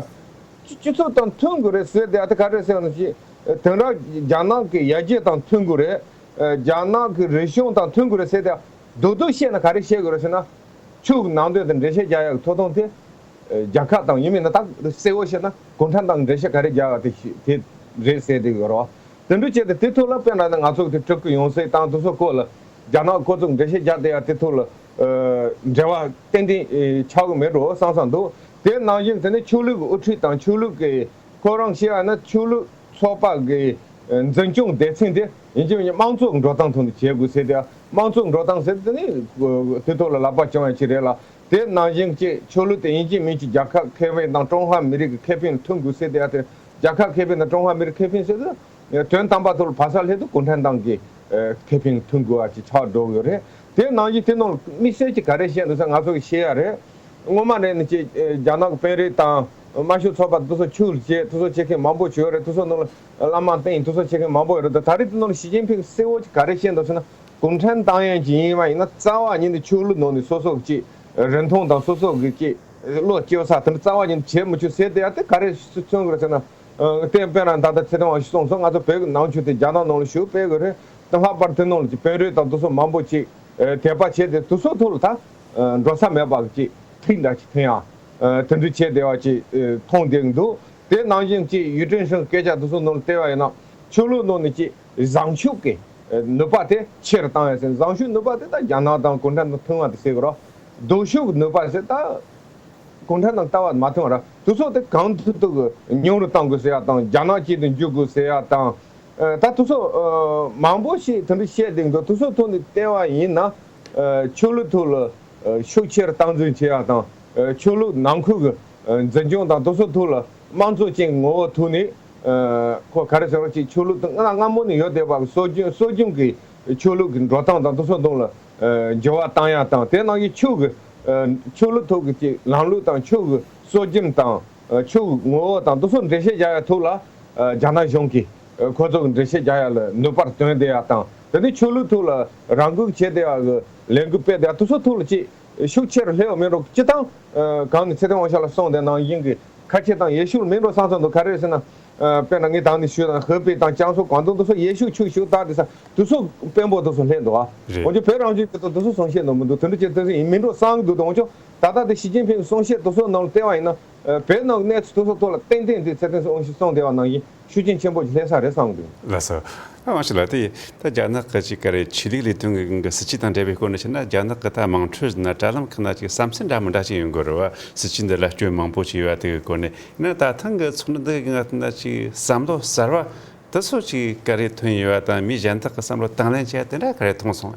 སྤྱི་སྤྱི་ཚོགས་དང་མཐུན་དགོས་རེད་ཟེར་ཏེ། ཨ་དེ་ག་རེ་ཟེར་ན་ཅི། དེང་རབས་རྒྱ་ནག་གི་ཡར་རྒྱས་དང་མཐུན་དགོས་རེད། རྒྱ་ནག་གི་རིག་གཞུང་དང་མཐུན་དགོས་རེད་ཟེར་ཏེ། རྡོག་རྡོག་བཤད་ན་ག་རེ་བཤད་དགོས་རེད་ཟེར་ན། ཆོས་ཀྱི་ནང་དོན་དང་འགྲེལ་བཤད་རྒྱག་ཡག་གི་ཐོབ་ཐང་དེ། རྒྱལ་ཁབ་དང་ཡིན་མིན་ན་ད་གསལ་བོ་བཤད་ན་གུང་ཁྲན་ཏང་གི་འགྲེལ་བཤད་ག་རེ་རྒྱག་ཡག་དེ་ཤི་དེ་རེད་ཟེར་བསྡད་ཡོད་རེད་བ། དེ་འདྲ་བྱས་ཏེ་དེ་ཐོག་ལ་དཔེར་ན་ང་ཚོ་གི་དེ་སྤྲུལ་སྐུ་ཡོང་སྲིད་དང་དེ་ཚོ་སྐོར་ལ་རྒྱ་ནག་ཁོ་ཚོ་འགྲེལ་བཤད་རྒྱག་བསྡད་ཡ་དེ་ཐོག་ལ་ཨ་འབྲེལ་བ་ཏན་ཏན་ཨེ་ཆགས་ཀྱི་མེད་འགྲོ་བསམ་བསམ་འདུག་དེ་ནང་བཞིན་དེ་ནས་ཆོས་ལུགས་ཀྱི་དབུ་ཁྲིད་དང་ཆོས་ལུགས་ཀྱི་ཁོ་རང་བཤད་ཡ་ན་ཆོས་ལུགས་ཚོགས་པ་གི་ཨ་འཛིན་སྐྱོང་སྡེ་ཚན་དེ་ཡིན་གཅིག་མིན་གཅིག་དམངས་གཙོ་གི་འགྲོ་སྟངས་ཐོག་ནས་བྱེད་དགོས་ཟེར་ཏེ། དམངས་གཙོ་གི་འགྲོ་སྟངས་ཟེར་དེ་ནི་དེ་ཐོག་ལ་ལག་པ་བརྐྱངས་ཡ་ཅིག་རེད་ལ། དེ་ནང་བཞིན་གྱི་ཆོས་ལུགས་དེ་ཡིན་གཅིག་མིན་གཅིག་རྒྱལ་ཁབ་ཁེ་ཕན་དང་ཀྲུང་ཧྭ་མི་རིགས་ཀྱི་ཁེ་ཕན་ལ་མཐུན་དགོས་ཟེར་ཏེ། ཡ་དེ་རྒྱལ་ཁབ་ཁེ་ཕན་དང་ཀྲུང་ཧྭ་མི་རིགས་ཁེ་ཕན་ཟེར་དུས་དོན་དམ་པ་ཐོག་ལ་ཕ་ས་སླེབས་དུས་གུང་ཁྲན་ཏང་གི་ཨ་ཁེ་ཕན་ལ་མཐུན་དགོས་པ་ཅིག་ཆགས་འགྲོ་གི་ཡོད་རེད། དེ་ནང་བཞིན་དེ་ནང་ལ་དམིགས་བསལ་གྱི་ག་རེ་བཤད་འདུག་ཟེར་ང་ཚོ་གི་ཤེས་ཡ་རེད། སྔོན་མ་ནས་ནི་ཅིག་ཨ་རྒྱ་ནག་གི་དཔོན་རིགས་དང་དམར་ཤོག་ཚོགས་པ་དེ་ཚོ་ཆོས་ལ་བྱེད་དེ་ཚོ་བྱེད་མཁན་མང་པོ་བྱོས་ཡོད་རེད། དེ་ཚོ་ནང་ལ་བླ་མ་བསྟེན་དེ་ཚོ་བྱེད་མཁན་མང་པོ་ཡོད་རེད། ད་ད་རེས་དེ་ནང་ལ་ཞི་ཅིན་ཕིང་གསལ་བོ་ཅིག་ག་རེ་བཤད་འདུག་ཟེར་ན། གུང་ཁྲན་ཏང་ཡོན་ཅིག་ཡིན་པ་ཡིན་ན་རྩ་བ་ཉིད་ནས་ཆོས་ལུགས་ནང་ནས་སོ་སོ་གི་ཅིག་རིན་ཐང་དང་སོ་སོ་གི་ཅིག་བློ་སྐྱེ་ས་དེ་འདྲ་རྩ་བ་ཉིད་ནས་བྱེད་མི་ཆོག་ཟེར་དེ་ཡ་དེ་ག་རེ་མཚོན་གི་རེད་ཟེར་ན། ཨ་དེ་དཔེར་ན་ད་ལྟ་ཚེ་བརྟན་དབང་ཕྱུག་གསུངས་སོང་། ང་ཚོ་བོད་ཀྱི་ནང་ཆོས་དེ་རྒྱ་ནག་ནང་ལ་ཞུགས་སྤེལ་དགོས་རེད། དེ་ལྷག་པར་དེ་ནང་ལ་ཅིག་དཔོན་རིགས་དང་དེ་ཚོ་མང་པོ་ཅིག་ཨ་དད་པ་བྱས་ཏེ་དེ་ཚོ་ཐོག་ལ་ད་ཨ་འགྲོ་ས་མེད་པ་གི་ཅིག་ཐིག་འདྲ་ཅིག་ཐོན་ཡ། ཨ་དེ་འདྲ་བྱས་བསྡད་པ་ཅིག་ཨ་མཐོང་བསྡད་ཀྱི་འདུག་དེ་ནང་བཞིན་ཅིག་ཡུས་ཀྲེང་ཧྲེང་སྐད་ཆ་དེ་ཚོ་ནང་ལ་བལྟས་པ་ཡིན་ན་ཆོས་ལུགས་ནང་ནས་ཅིག་བཟང་ཕྱོགས་ཀྱི་ནུས་པ་དེ་ཆེ་རུ་བཏང་ཡ་ཟེར། བཟང་ཕྱོགས་ནུས་པ་དེ་ད་རྒྱ་ནག་དང་གུང་ཁྲན་དང་མཐུན་པ་དེ་ཟེར་གི་རོ། སྡུག་ཕྱོགས་ཀྱི་ནུས་པ་ཟེར་ད་གུང་ཁྲན་དང་ལྟ་བ་མ་མཐུན་པ་ར། དེ་ཚོ་དེ་གང་ཐུབ་ཐུབ་ཀྱི་ཉུང་རུ་གཏང་དགོས་ཟེར་ཡ་དང་། རྒྱ་ནག་གཅིག་ཏུ་འཇུག་དགོས་ཟེར་ཡ་དང་། ཨ་ད་དེ་ཚོ་ཨ་མང་པོ་ཞིག་དེ་འདྲ་བཤད་བསྡད་འདུག་དེ་ཚོ་ཐོག་ནས་བལྟས་པ་ཡིན་ན་ཨ་ཆོས་ལུགས་ཐོག་ལ་ཨ་ཤུགས་ཆེ་རུ་སྟངས་འཛིན་བྱེད་ཡ་དང་། ཨ་ཆོས་ལུགས་ནང་ཁུལ་གྱི་ཨ་འཛིན་སྐྱོང་དང་དེ་ཚོ་ཐོག་ལ་དམངས་གཙོ་ཅན་ངོ་བོ་ཐོག་ནས། ཨ་ཁོ་ག་རེ་ཟེར་བ་ཅིག་ཆོས་ལུགས་དང་སྔ་སྔ་མོ་ནས་ཡོད་བསྡད་པ་གི་སྲོལ་རྒྱུན་སྲོལ་རྒྱུན་གྱི་ཆོས་ལུགས་ཀྱི་འགྲོ་སྟངས་དང་དེ་ཚོ་ནང་ལ་ཨ་འགྱུར་བ་བཏང་ཡ་དང་། དེ་ནང་བཞིན་ཆོས་ཀྱི་ཨ་ཆོས་ལུགས་ཐོག་གི་ཅིག་ལམ་ལུགས་དང་ཆོས་ཀྱི་སྲོལ་རྒྱུན་དང་ཨ་ཆོས་ཀྱི་ངོ་བོ་དང་དེ་ཚོ་འགྲེལ་བཤད་རྒྱག་ཡ་ཐོག་ལ་ཨ་རྒྱ་ནག་གཞུང་གིས་ཨ་ཁོ་ཚོ་གི་འགྲེལ་བཤད་རྒྱག་ཡ་ལ་ནུས་པ་བཏོན་བསྡད་ཡ་དང་། དེ་ནས་ཆོས་ལུགས་ཐོག་ལ་རང་འགུལ་བྱས་བསྡད་ཡ་གི་ལས་འགུལ་སྤེལ་བསྡད་ཡ་དེ་ཚོ་ཐོག་ལ་ཅིག་ཤུགས་ཆེ་རུ་སླེབས་པ་མིན་འགྲོ། སྤྱིར་བཏང་ཨ་གང་ནས་ཚེ་བརྟན་དབང་ཕྱུག་ལགས་གསུངས་དེ་ནང་བཞིན་གྱི་ཁ་ཆེ་དང་ཡེ་ཤུ་ལ་མིན་འགྲོ་བསམ་བསམ་འདུག་ག་རེ་རེད་ཟེར་ན། ཨ་དཔེར་ན་ངས་ད་ནི་ཞུས་དང་ཧེ་པེ་དང་ཅང་སུའུ་ཀོང་ཏུང་དེ་ཚོ་ཡེ་ཤུ་ཆོས་ཞུ་དག་དེ་ས་དེ་ཚོ་དཔོན་པོ་དེ་ཚོ་སླེབས་འདུག་ཨ། རེད། འོན་ཀྱང་བོད་རང་བཞིན་གྱི་དེ་ཚོ་གསུང་བཤད་འདུག་མི་འདུག་དེ་འདྲ་ཅིག་དེ་ཚོ་ཡིན་མིན་འགྲོ་བསམ་གྱི་འདུག་དང་འོན་ཀྱང་། ད་ལྟ་དེ་ཞི་ཅིན་ཕིང་གི་གསུང་བཤད་དེ་ཚོ་ནང་ལ་བལྟས་པ་ཡིན་ན། ཨ། བོད་ནང་གི་གནས་ཚུལ་དེ་ཚོ་ཐོག་ལ་ཏན་ཏན་དེ་ཚེ་བརྟན་ཕུན་སྐྱིད་གསུངས་བསྡད་པ་ནང་བཞིན་ཤུགས་རྐྱེན་ཆེན་པོ་ཞིག་སླེབས་ས་རེད་བསམ་གི་འདུག་ལགས་སོ། ཨ། ཝང་ཞི་ལགས། དེ་ད་རྒྱ་ནག་གི་ཅིག་ག་རེ་ཆོས་ལུགས་ལས་དོན་གྱི་སྲིད་ཇུས་དང་འབྲེལ་བའི་སྐོར་ནས་བཤད་ན། རྒྱ་ནག་གི་ད་དམངས་ཁྲོད་ན་དྲ་ལམ་ཁག་ན་ཅིག་བསམ་ཚུལ་འདྲ་མི་འདྲ་ཅིག་ཡོང་གི་རེད་བ། སྲིད་ཇུས་འདི་ལ་སྐྱོན་མང་པོ་ཞིག་ཡོད་པ་དེ་གི་སྐོར་ནས། ཡིན་ན་ད་ཐེངས་གི་ཚོགས་འདུ་འདི་གི་ནང་ན་ཅིག་བསམ་བློ་གསར་བ་དེ་ཚོ་ཅིག་ག་རེ་ཐོན་ཡོད་པ་དང་། མི་གཞན་དག་གི་བསམ་བློ་དང་ལེན་བྱས་དེ་འདྲ་ག་རེ་མཐོང་སོང་།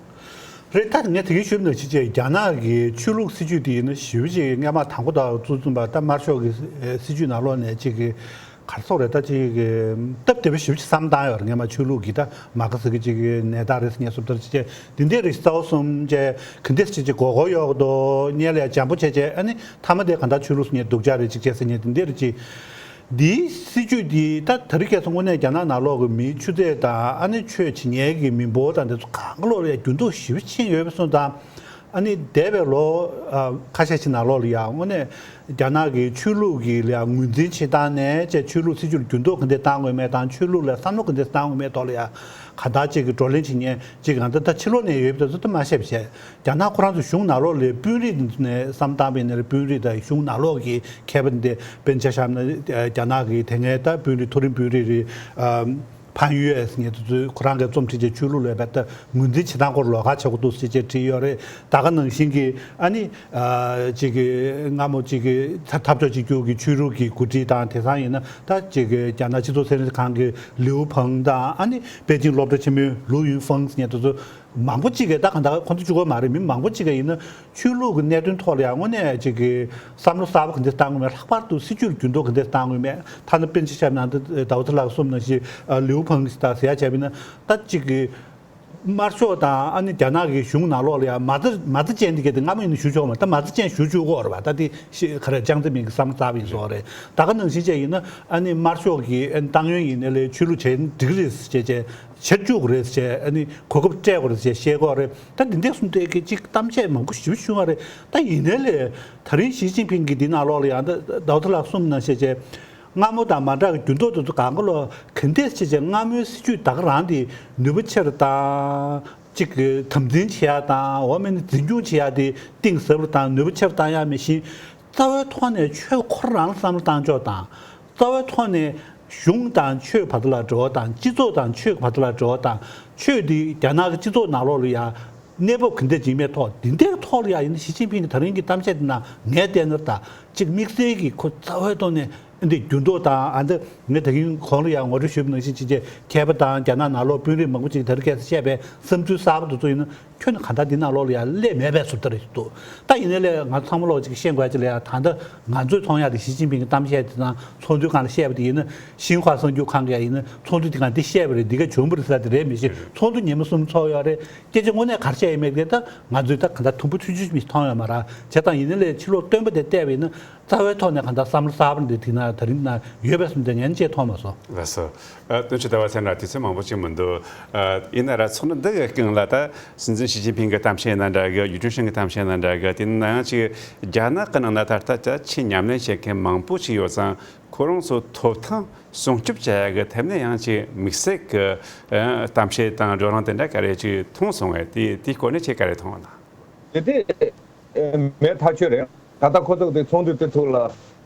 རེད། ད་ངས་དེ་གའི་ཞུས་ནང་བཞིན་བྱས། རྒྱ་ནག་གི་ཆོས་ལུགས་སྲིད་ཇུས་དེ་ཡིན་ན་ཞེ་པོ་ཅིག་སྔས་མ་དང་པོ་དང་གཙོ་འཛིན་པ་ད་དམར་ཤོག་གི་སྲིད་ཇུས་ནང་ལོགས་ནས་ཅིག་གི་ག་རེ་ཟེར་དགོས་རེད། ད་ཅིག་གི་སྟབས་བདེ་པོ་ཞེ་པོ་ཅིག་བསམ་བཏང་ཡོད་རེད། སྔས་མ་ཆོས་ལུགས་ཀྱི་ད་མ་ག་ཟེར་གི་ཅིག་གི་ནད་རྟགས་རེད་ཟེར་མཁན་སོགས་དེ་ཅིག་བྱས། དེ་འདྲའི་རིགས་རྩ་བ་གསུམ་བྱས་ག་འདྲ་ཅིག་ཅིག་མགོ་སྐོར་གཡོག་གི་འདུག་སྔོན་ལ་ཡ་འཇམ་པོ་བྱས་བྱས། ཨ་ནི་མཐའ་མ་དེ་གང་ལྟར་ཆོས་ལུགས་ཟེར་མཁན་སྡུག་ཅག་རེད་ཅིག་བྱས་ཟེར་མཁན་དེ་འདྲའི་རིགས་ཅིག་འདིའི་སྲིད་ཇུས་འདི་ད་དེ་རིང་ཁ་སང་དངོས་གནས་རྒྱ་ནག་ནང་ལོགས་ཀྱི་མིའི་ཆུ་ཚད་དང་། ཨ་ནི་ཆོས་བྱེད་མཁན་གྱི་མི་འབོར་དང་དེ་ཚོ་གང་ག་ལོག་ལ་འགྱུར་ལྡོག་ཞེ་པོ་ཕྱིན་ཡོད་པ་སོང་ཙང་། ཨ་ནི་འདས་པའི་ལོ་ཨ་ཁ་ཤས་ཤིག་ནང་ལོགས་ལ་ཡང་དངོས་གནས་རྒྱ་ནག་གི་ཆོས་ལུགས་ཀྱི་ལ་ཡང་ངོས་འཛིན་བྱེད་སྟངས་ནས་བྱས། ཆོས་ལུགས་སྲིད་ཇུས་ལ་འགྱུར་ལྡོག་ག་འདྲ་བཏང་དགོས་མེད་དང་། ཆོས་ལུགས་ལ་བསམ་བློ་ག་འདྲ་བཏང་དགོས་མེད་ཐོག་ལ་ཡང་གང་ལྟར་ཅིག་གི་བགྲོ་གླེང་བྱེད་མཁན་ཅིག་གང་ལྟར་ད་ཕྱི་ལོགས་ནས་ཡོད་པ་དེ་ཚོ་ད་མ་བཤད་པ་བྱས། རྒྱ་ནག་ཁོ་རང་ཚོ་གཞུང་ནང་ལོགས་ལ་དཔོན་རིགས་ནས་བསམ་བཏང་བ་ཡིན་ན་རེད། དཔོན་རིགས་དང་གཞུང་ནང་ལོགས་ཀྱི་མཁས་པ་འདི་དཔེར་ན་ཆ་བཞག་ན་རྒྱ་ནག་གི་དེ་སྔའི་ད་དཔོན་རིགས། མཐོ་རིམ་དཔོན་རིགས་རེད། ཨ། ཕན་ཡུས་ཨེས་ངེད་དུ་ཚོས་ཁོ་རང་གིས་རྩོམ་བྲིས་བྱས། ཆོས་ལུགས་ལ་བལྟ་ངོས་འཛིན་བྱེད་སྟངས་སྐོར་ལོགས་ཀ་བྱེད་དགོས་འདུག་ཅེས་བྲིས་ཡོད་རེད། ད་ག་ནང་བཞིན་གྱི་ཨ་ནི་ཨ་ཅིག་གི་སྔ་མོ་ཅིག་གི་འཐབ་ཕྱོགས་གཅིག་གྱུར་གྱི་ཆོས་ལུགས་ཀྱི་འགོ་ཁྲིད་དང་། དེང་སང་ཡིན་ན་ད་ཅིག་གི་རྒྱ་ནག་སྤྱི་ཚོགས་ཚན་རིག་ཁང་གི་ལིའུ་ཕང་དང་། ཨ་ནི་པེ་ཅིང་སློབ་གྲྭ་ཆེན་མོའི་ལུའུ་ཡུན་ཧྥང་ངེད་དུ་ཚོ་མང་པོ་ཅིག་གིས། ད་གང་ལྟར་ཁོང་ཚོ་གཅིག་པོ་མ་རེད། མི་མང་པོ་ཅིག་གིས་ཡིན་ན་ཆོས་ལུགས་ཀྱི་གནད་དོན་ཐོག་ལ་ཡང་དངོས་གནས་ཅིག་གི་བསམ་བློ་གསར་པ་ག་འདྲ་བཏང་དགོས་མེད། ལྷག་པར་དུ་སྲིད་ཇུས་ལ་འགྱུར་ལྡོག་ག་འདྲ་བཏང་དགོས་མེད། ཐ་ན་དཔེར་ན་ཆ་བཞག་ན་ད་ཟླ་བ་ཚེ་ལགས་གསུངས་ནང་བཞིན་ལིའུ་ཕང་གི་ད་ཟེར་ཡ་བྱས་པ་ཡིན་ན། ད་ཅིག་གི་དམར་ཤོག་དང་ཨ་ནི་རྒྱ་ནག་གི་གཞུང་ནང་ལོགས་ལ་ཡང་མ་རྩ་མ་རྩ་ཅན་དེ་ག་དེ་སྔ་མོ་ཡིན་ན་ཞུ་ཆོག་མ། ད་མ་རྩ་ཅན་ཞུ་བཅུག་གི་ཡོད་རེད་པ། ད་དེ་ཤི་ག་རེ་ཅང་ཙེ་མིན་གྱི་བསམ་བློ་གསར་པ་ཡིན་སོགས་རེད། ད་ག་ནང་བཞིན་བྱས་ཡིན་ན་ཨ་ནི་དམར་ཤོག་གི་ཨ་ནི་ཏང་ཡོན་ཡིན་ནའི་ལས་ཆོས་ལུགས་བྱེད་འགྲིག་རེད་ཟེར་བྱས་བྱས། བྱེད་བཅུག་རེད་ཟེར་བྱས། ཨ་ནི་གོ་སྐབས་སྤྲད་དགོས་རེད་ཟེར་བཤད་ཀྱི་ཡོད་རེད། ད་འདི་འདྲས་གསུངས་དེ་གི་ཅིག་གཏམ་བཤད་མང་པོ་ཞེ་པོ་བྱུང་བ་རེད། ད་ཡིན་ནའི་ལས་ད་རིང་ཞི་ཅིན་ཕིང་གིས་འདི་ནང་ལོགས་ལ་ཡང་ད་ཟླ་བ་ཚེ་ལགས་གསུངས་ནང་བཞིན་བྱས། སྔ་མོ་དང་མ་འདྲ་བའི་འགྱུར་ལྡོག་དེ་ཚོ་གང་ག་ལོག་ག་འདྲས་བྱས་བྱས། སྔ་མོའི་སྲིད་ཇུས་ད་ག་རང་དེ་ནུས་པ་ཆེ་རུ་བཏང་། ཅིག་གི་དམ་འཛིན་བྱེད་ཡ་དང་། འོ་མེད་ན་འཛིན་སྐྱོང་བྱེད་ཡ་དེ་གཏིང་ཟབ་རུ་བཏང་། ནུས་པ་ཆེ་རུ་བཏང་ཡ་མི་ཤེས། རྩ་བའི་ཐོག་ནས་ཆོས་ཁོ་རང་ལ་བསམ་བློ་བཏང་ཕྱོགས་དང་། རྩ་བའི་ཐོག་ནས་གཞུང་དང་ཆོས་བར་དུ་ལ་འབྲེལ་བ་དང་། སྤྱི་ཚོགས་དང་ཆོས་བར་དུ་ལ་འབྲེལ་བ་དང་། ཆོས་འདི་རྒྱ་ནག་གི་སྤྱི་ཚོགས་ནང་ལོགས་ལ་ཡང་གནས་བབ་ག་འདྲ་ཅིག་མེད་ཐོག་འདི་འདྲའི་ཐོག་ལ་ཡང་ཡིན་ན། ཞི་ཅིན་ཕིང་གི་ད་རིང་གི་གཏམ་བཤད་འདི་ནང་ངས་བལྟས་ན་ད་ཅིག་དམིགས་བསལ་གྱི་ཁོ་རྩ་བའི་ཐོག་ནས་འདི་འགྱུར་ལྡོག་དང་། ཨ་འདི་ངས་ད་གིན་གོང་ལ་ཡང་ངོ་སྤྲོད་ཞུས་པ་ནང་བཞིན་ཅིག་བྱས། མཁས་པ་དང་རྒྱ་ནག་ནང་ལོགས་དཔོན་རིགས་མང་པོ་ཅིག་ད་རིང་ཁ་སང་བཤད་པའི་བསམ་ཚུལ་གསར་པ་དེ་ཚོ་ཡིན་ན། ཁྱོན་ནས་གང་ལྟར་འདི་ནང་ལོགས་ལ་ཡང་སླེབས་མེད་པའི་བཟོ་ལྟ་རེད་འདུག་ད་ཡིན་ནའི་ལས་ང་ཚང་མ་ལོག་ཅིག་ཤེས་དགོས་ཡ་ཅིག་ལ་ཡ། ད་ལྟ་ང་ཚོས་མཐོང་ཡ་དེ་ཞི་ཅིན་ཕིང་གི་གཏམ་བཤད་དེ་དང་། ཚོགས་འདུའི་སྒང་ལ་བཤད་པ་དེ་ཡིན་ན། ཤིན་ཧྭ་གསར་འགྱུར་ཁང་གིས་ཡིན་ན་ཚོགས་འདུ་དེ་སྒང་འདི་བཤད་པ་རེད། འདི་ག་བྱུང་བ་རེད་ཟེར་དེ་རེད་མི་ཤེས། ཚོགས་འདུ་ཉི་མ་གསུམ་ཚོགས་ཡོད་རེད། སྐད་ཆ་དངོས་གནས་ག་རེ་བཤད་ཡོད་མེད་དེ་ད་ང་ཚོས་ད་གང་ལྟར་དུམ་བུ་ཆུང་ཆུང་ཞིག་མཐོང་ཡོད་མ་རེད། བྱས་ཙང་ཡིན་ནའི་ལས་ཕྱི་ལོགས་སྟོན་པ་དེ་བལྟས་པ་ཡིན་ན། རྩ་བའི་ཐོག་ནས་གང་ལྟར་བསམ་བློ་གསར་པ་འདི་དེ་ན་ད་རིང་ན་ཡོད་པའི་བཟོ་འདྲ་ངས་ཅིག་མཐོང་མ་སོང་། ལགས་སོ། ཨ། དོན་གཅོད་ཟླ་བ་ཚེ་ལགས། དུས་ཚོད་མང་པོ་ཅིག་མི་འདུག་ཨ། ཡིན་ན་ར་ཚོགས་འདུ་འདི་གི་སྒང་ལ་ད་སྲིད་འཛིན་ཞི་ཅིན་ཕིང་གི་གཏམ་བཤད་ཡིན་ན་འདྲ་གི། ཡུས་ཀྲིན་ཧྲེང་གི་གཏམ་བཤད་ཡིན་ན་འདྲ་གི། དེ་ནང་ཅིག་རྒྱ་ནག་གི་ནང་ན་ད་ལྟ་ད་ཆེས་ཉམས་ལེན་བྱེད་མཁན་མང་པོ་ཅིག་ཡོད་ཙང་། ཁོ་རང་ཚོ་ཐོབ་ཐང་སྲུང་སྐྱོབ་བྱ་ཡ་གི་ཐད་ནས་ཡང་ཅིག་དམིགས་བསལ་གི་ཨ་གཏམ་བཤད་དང་བགྲོ་གླེང་དེ་འདྲ་ག་རེ་ཅིག་མཐོང་སོང་ངས། དེ་དེའི་སྐོར་ནས་ཁྱེད་ག་རེ་མཐོང་ན། དེ་དེ་མེད་ཐག་ཆོད་རེད། ད་ལྟ་ཁོ་ཚོ་དེ་ཚོགས་འདུ་དེ་ཚོ་ལ།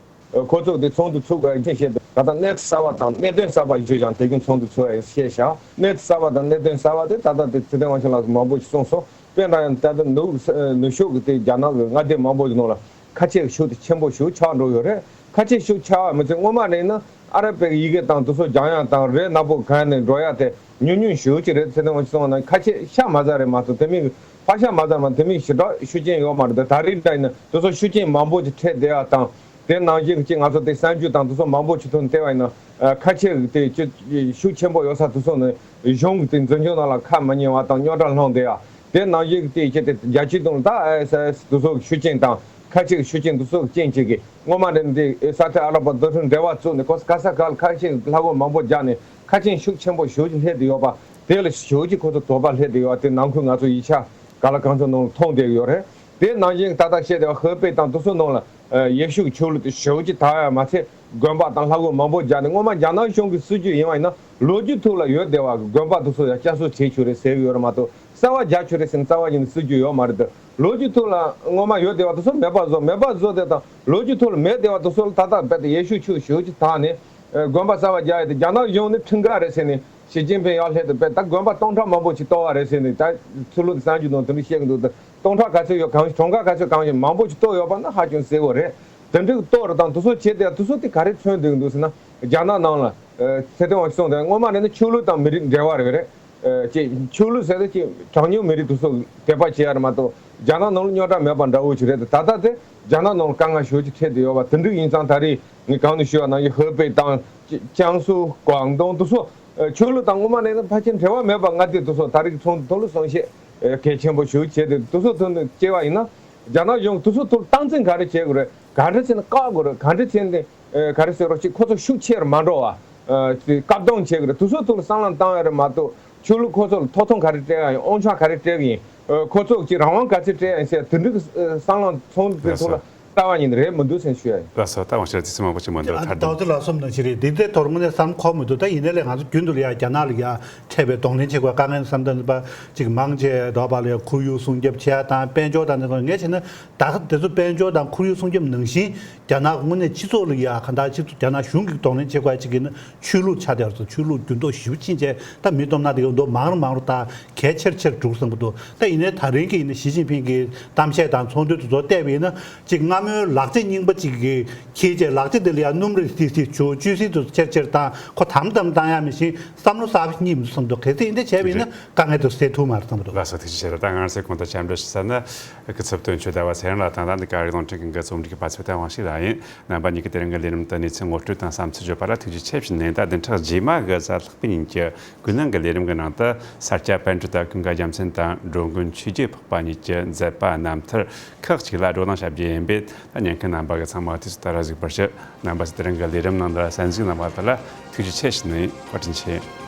ཁོ་ཚོ་དེ་ཚོགས་འདུ་ཚུགས་པའི་རྐྱེན་བྱས་ཏེ། ད་ལྟ་གནས་ཚུལ་གསར་པ་དང་གནད་དོན་གསར་པ་ཞིག་ཀྱང་དེ་རིང་ཚོགས་འདུ་ཚུགས་པའི་ཤེས་བྱ། གནས་ཚུལ་གསར་པ་དང་གནད་དོན་གསར་པ་དེ་ད་ལྟ་དེ་ཚེ་བརྟན་དབང་ཕྱུག་ལགས་སུ་མང་པོ་ཞིག་གསུངས་སོང་། དཔེར་ན་ཡང་ད་ལྟ་ནུབ་ནུབ་ཕྱོགས་ཀྱི་དེ་རྒྱ་ནག་གི་མངའ་སྡེ་མང་པོ་ཞིག་ནང་ལ་ཁ་ཆེ་ཤུགས་དེ་ཆེན་པོ་ཞིག་ཆགས་འགྲོ་ཡོད་རེད། ཁ་ཆེ་ཤུགས་ཆགས་པ་མི་ཚད་སྔོན་མ་ནས་ཡིན་ན་ཨ་ར་པའི་ཡི་གེ་དང་དེ་ཚོ་སྦྱང་ཡ་དང་རེད། ནག་པོ་གང་ནས་འགྲོ་ཡ་དེ་ཉུང་ཉུང་ཞེ་པོ་ཅིག་རེད། ཚེ་བརྟན་དབང་ཕྱུག་གསུངས་པ་ནང་ཁ་ཆེ་ཤ་མ་ཟ་རེད་མ་གཏོགས། དེ་མིན་ཕག་ཤ་མ་ཟ་མ། དེ་མིན་ཞེ་དྲག་ཤུགས་རྐྱེན་ཡོད་མ་རེད། ད་རེས་འདྲ་ཡིན་ན་དེ་ཚོ་ཤུགས་རྐྱེན་མང་པོ་ཅིག་འཕྲད་བསྡད་ཡ་དང་། དེ་ནང་བཞིན་གྱི་ང་ཚོ་དེ་གསར་འགྱུར་དང་དེ་ཚོ་མང་པོ་ཅིག་ཐོག་ནས་བལྟས་པ་ཡིན་ན། ཨ། ཁ་ཆེ་གི་དེ་ཅི་ཤུགས་ཆེན་པོ་ཡོད་ས་དེ་ཚོ་ནི་གཞུང་གི་དེ་འཛིན་སྐྱོང་ནང་ལ་ཁ་མི་ཉན་པ་དང་རྙོག་དྲ་སློང་བསྡད་ཡ། དེ་ནང་བཞིན་གྱི་དེ་ཅི་དེ་རྒྱལ་སྤྱིའི་སྟེང་ལ་ད་ཨེ་ཨེས་ཨེས་དེ་ཚོ་གི་ཤུགས་རྐྱེན་དང་ཁ་ཆེ་གི་ཤུགས་རྐྱེན་དེ་ཚོ་གི་རྐྱེན་བྱེད་ཀྱི། སྔོན་མ་ནས་འདི་ས་ཐེ་ཨ་ར་པ་རྡོ་ཁྲིམས་འབྲེལ་བ་བཙུགས་ནས་ཁོ་ག་ས་ག་ལ་ཁ་ཆེ་གི་ལྷ་སྒོ་མང་པོ་རྒྱག་ནས་ཁ་ཆེ་ཤུགས་ཆེན་པོ་ཞེ་པོ་ཅིག་སླེབས་བསྡད་ཡོད་པ། དེ་ལ་ཞེ་པོ་ཅིག་ཁོ་ཚོ་དོགས་པ་སླེབས་བསྡད་ཡོད་པ་དེ་ནང་ཁུལ་ང་ཚོ་ཡིག་ཆ་ག་ལ་གང་ཚོ་ནང་ལ་མཐོང་བསྡད་ཡོད་རེད། དེ་ནང་བཞིན་ད་ལྟ་བཤད་བསྡད་པ་ཧེ་པེ་དང་དེ་ཚོ་ནང་ལ། ཨ། ཡེ་ཤུ་གི་ཆོས་ལུགས་དེ་ཞེ་པོ་ཅིག་དར་ཡ་མ་ཚད། དགོན་པ་དང་ལྷ་ཁང་མང་པོ་རྒྱག་ནས། སྔོན་མ་རྒྱ་ནག་གཞུང་གི་སྲིད་ཇུས་ཡིན་པ་ཡིན་ན། ལོ་རྒྱུས་ཐོག་ལ་ཡོད་བསྡད་པ་གི་དགོན་པ་དེ་ཚོ་ཡང་བསྐྱར་གསོ་བྱེད་ཆོག་རེད་ཟེར་གི་ཡོད་རེད་མ་གཏོགས། གསར་པ་རྒྱག་ཆོག་རེད་ཟེར་ནས་རྩ་བ་ཉིད་ནས་སྲིད་ཇུས་ཡོད་མ་རེད་དེ། ལོ་རྒྱུས་ཐོག་ལ་སྔོན་མ་ཡོད་བསྡད་པ་དེ་ཚོ་མེད་པ་བཟོ། མེད་པ་བཟོ་དེ་དང་ལོ་རྒྱུས་ཐོག་ལ་མེད་བསྡད་པ་དེ་ཚོ་ལ་ད་ལྟ་རྦད་དེ་ཡེ་ཤུ་ཆོས་ཞེ་པོ་ཅིག་དར་ནས། ཨ། དགོན་པ་གསར་པ་རྒྱག་ཡ་དེ་རྒྱ་ནག་གཞུང་ནས་ཁྲིམས་འགལ་རེད་ཟེར་ནས། ཞི་ཅིན་ཕིང་ཡར་སླེབས་དུས་རྦད་ད་དགོན་པ་སྟོང་ཕྲག་མང་པོ་ཅིག་གཏོར་བ་རེད་ཟེར་ནས། ད་ཚུར་ལོག་གསར་འགྱུར་ནང་དེ་འདྲ་བཤད་གི་འདུག་ད་སྟོང་ཕྲག་ག་ཚོད་ཡོད་གང་ཞིག་གྲངས་ཀ་ག་ཚོད་གང་ཞིག་མང་པོ་ཅིག་གཏོར་ཡོད་པ་ན་ཧ་ཅང་གསལ་པོ་རེད། དེ་འདྲའི་གཏོར་དང་དེ་ཚོ་བྱས་ཏེ་དེ་ཚོ་དེ་ག་རེ་མཚོན་བསྡད་གི་འདུག་ཟེར་ན། རྒྱ་ནག་ནང་ལ། ཨ། ཚེ་བརྟན་དབང་ཕྱུག་གསུངས་དེ། སྔོན་མ་ནས་ནི་ཆོས་ལུགས་དང་མི་རིགས་འབྲེལ་བ་རེད་རེད། ཨ། ཅེས་ཆོས་ལུགས་ཟེར་དེ་ཅིག་གྲངས་ཉུང་མི་རིགས་དེ་ཚོ་དད་པ་བྱེད་ཡ་རེད་མ་གཏོགས། རྒྱ་ནག་ནང་ལ་རྙོག་དྲ་མེད་པ་འདྲ་བོ་ཞིག་རེད་དེ། ད་ལྟ་དེ་རྒྱ་ནག་ནང་ལ་དཀའ་ངལ་ཞེ་པོ་ཅིག་འཕྲད་བསྡད་ཡོད་པ་དེ་འདྲ་ཡིན་ཙང་། ད་རེས་ངས་གོང་ནས་ཞུས་པ་ནང་བཞིན་ཧོ་པེ་དང་ཅི་ཅང་སུའུ་ཀོང་ཏུང་དེ་ཚོ། ཨ། ཆོས་ལུགས་དང་སྔོན་མ་ནས་ནི་ཕལ་ཆེར་འབྲེལ་བ་མེད་པ་མངའ་སྡེ་དེ་ཚོ་ད་རེས་ཀྱི་ཚོགས་འདུ་ཐོག་ལ་གསུང་བཤད། ཨ། གལ་ཆེན་པོ་ཞེ་པོ་བྱས་ཏེ། དེ་ཚོ་ཐོག་ནས་བྱས་པ་ཡིན་ན། རྒྱ་ནག་གཞུང་དེ་ཚོ་ཐོག་ལ་སྟངས་འཛིན་ག་རེ་བྱེད་དགོས་རེད། ག་འདྲ་བྱས་ནས་བཀག་དགོས་རེད། ག་འདྲ་བྱས་ནས། ཨ། ག་རེ་ཟེར་རོགས། ཅིག་ཁོ་ཚོ་ཤུགས་ཆེར་མ་འགྲོ་བ། ཨ། ཅིག་བཀག་སྡོམ་བྱེད་དགོས་རེད། དེ་ཚོ་ཐོག་ལ་བསམ་བློ་བཏང་ཡ་རེད་མ་གཏོགས། ཆོས་ལུགས་ཁོ་ཚོ་ལ་ཐོབ་ཐང་ག་རེ་སྤྲད་ཡ་ཡིན། དབང་ཆ་ག་རེ་སྤྲད་ཡ་ཡིན། ཨ། ཁོ་ཚོ་གི་རང་དབང་ག་ཚོད་སྤྲད་ཡ་ཡིན་ཟེར་དེ་འདྲའི་བསམ་བློ་ཚོགས་འདུའི་ཐོག་ལ་རྩ་བ་ཉིད་ནས་རེད་མི་འདུག་ཟེར་ཞུ་ཡ་ཡིན། ལགས་སོ། ད་དབང་ཕྱུག་ལགས་ཚིག་མང་པོ་ཞིག་མ་འདུག་ཨ་ནི་ཐར་ཏོག་ཙེ་ལགས་གསུངས་ནང་བཞིན་རེད། འདི་ཚོའི་ཐོག་དངོས་གནས་བསམ་གོ་མི་འདུག་ད་ཡིན་ནའི་ལས་ང་ཚོ་རྒྱུན་དུ་ལ་ཡ་རྒྱ་ནག་ལ་ཡ་འཕྲད་པའི་གདོང་ལེན་བྱེད་དགོས་དཀའ་ངལ་བསམ་སྟངས་པ་ཅིག་མང་ཆེ་འདུག་པ་ལ། ཡ་ཁོར་ཡུག་སྲུང་སྐྱོབ་བྱེད་ཡ་དང་དཔལ་འབྱོར་དང་དེ་ཚོ། ངས་བྱས་ན་ད་དེ་ཚོ་དཔལ་འབྱོར་དང་ཁོར་ཡུག་སྲུང་སྐྱོབ་ནང་བཞིན། རྒྱ་ནག་དངོས་གནས་སྤྱི་ཚོགས་ལ་ཡ་གང་ལྟར་སྤྱི་ཚོགས་རྒྱ་ནག་གཞུང་གིས་གདོང་ལེན་བྱེད་དགོས་ཡ་ཅིག་ཡིན་ན། ཆོས་ལུགས་ཆགས་བསྡད་པ་ཚོ་ཆོས་ལུགས་འགྱུར་ལྡོག་ཞེ་པོ་ཕྱིན་བྱས། ད་མི་སྟོབས་ན་དེ་ག་མདོ་མང་རུ་མང་རུ་ད་གལ་ཆེར་ཆེར་འགྲོ་གི་བསམ་གྱི་འདུག་ད་ཡིན་ནའི་ད་རིང་གི་ཡིན་ན་ཞི་ཅིན་ཕིང་གི་གཏམ་བཤད་དང་ཚོགས་འདུ་དེ་ཚོ་བལྟས་པ་ཡིན་ན། ཅིག་སྔ་མོའི་ལག་ཆ་རྙིང་པ་ཅིག་གིས་འཁྱེར་བྱས། ལག་ཆ་དེ་ལ་ཡང་སྣུམ་རིགས་སིལ་སིལ་བྱུག། བཅུད་ཟས་དེ་ཚོ་ཆེར་ཆེར་བཏང་། ཁོ་དམ་དམ་བཏང་ཡ་མི་ཤེས། བསམ་བློ་གསར་པ་རྙེད་མི་འདུག་བསམ་འདུག་གལ་སྲིད་ཡིན་དེ་བྱས་པ་ཡིན་ན་དཀའ་ངལ་དེ་སེལ་ཐུབ་མ་རེད་བསམ་གྱི་འདུག་ལགས་སོ། ཐུགས་རྗེ་ཆེ། ད་ང་རང་ཚོས་གོང་དུ་ཕྱག་འབྲེལ་ཞུ་ས་ནི། སྐུ་ཚབ་དོན་གཅོད་ཟླ་བ་ཚེ་རིང་ལགས་དང་། ད་འདི་ག་རེ་རླུང་འཕྲིན་ཁང་གི་རྩོམ་སྒྲིག་པ་ཚེ་བརྟན་དབང་ཕྱུག་ལགས་ཡིན། རྣམ་པ་གཉིས་ཀྱིས་དེ་རིང་གི་ལས་རིམ་དུ་གནས་ཚུལ་ངོ་སྤྲོད་དང་བསམ་ཚུལ་བརྗོད་པ་ལ་ཐུགས་རྗེ་ཆེ་ཞུ་ནས། ད་བདུན་ཕྲག་རྗེས་མ་གི་གཟའ་ལྷག་པའི་ཉིན་གྱི་ཀུན་གླེང་གི་ལས་རིམ་གྱི་ནང་དུ། ས་སྐྱ་པཎ་གྲུབ་དང་ཀུན་དགའ་རྒྱལ་མཚན་དང་འགྲོ་མགོན་ཆོས་རྗེ་འཕགས་པ་གཉིས་ཀྱི་མཛད་པ་རྣམ་ཐར་ཁག་ཅིག་ལ་བགྲོ་གླེང་བྱ་རྒྱུ་ཡིན་པས། ད་ཉན་མཁན་རྣམ་པ་གིས་ཚང་མ་དུས་ཚོད་ལྟར་གཟིགས་པར་ཞུ། རྣམ་པ་ཚོས་དེ་རིང་གི་ལས་རིམ་ནང་དུ་གསན་གཟིགས་གནང་བ་དེ་ལ་ཐུགས་རྗེ་ཆེ་ཞུ་ནས། བཀའ་དྲིན་ཆེ།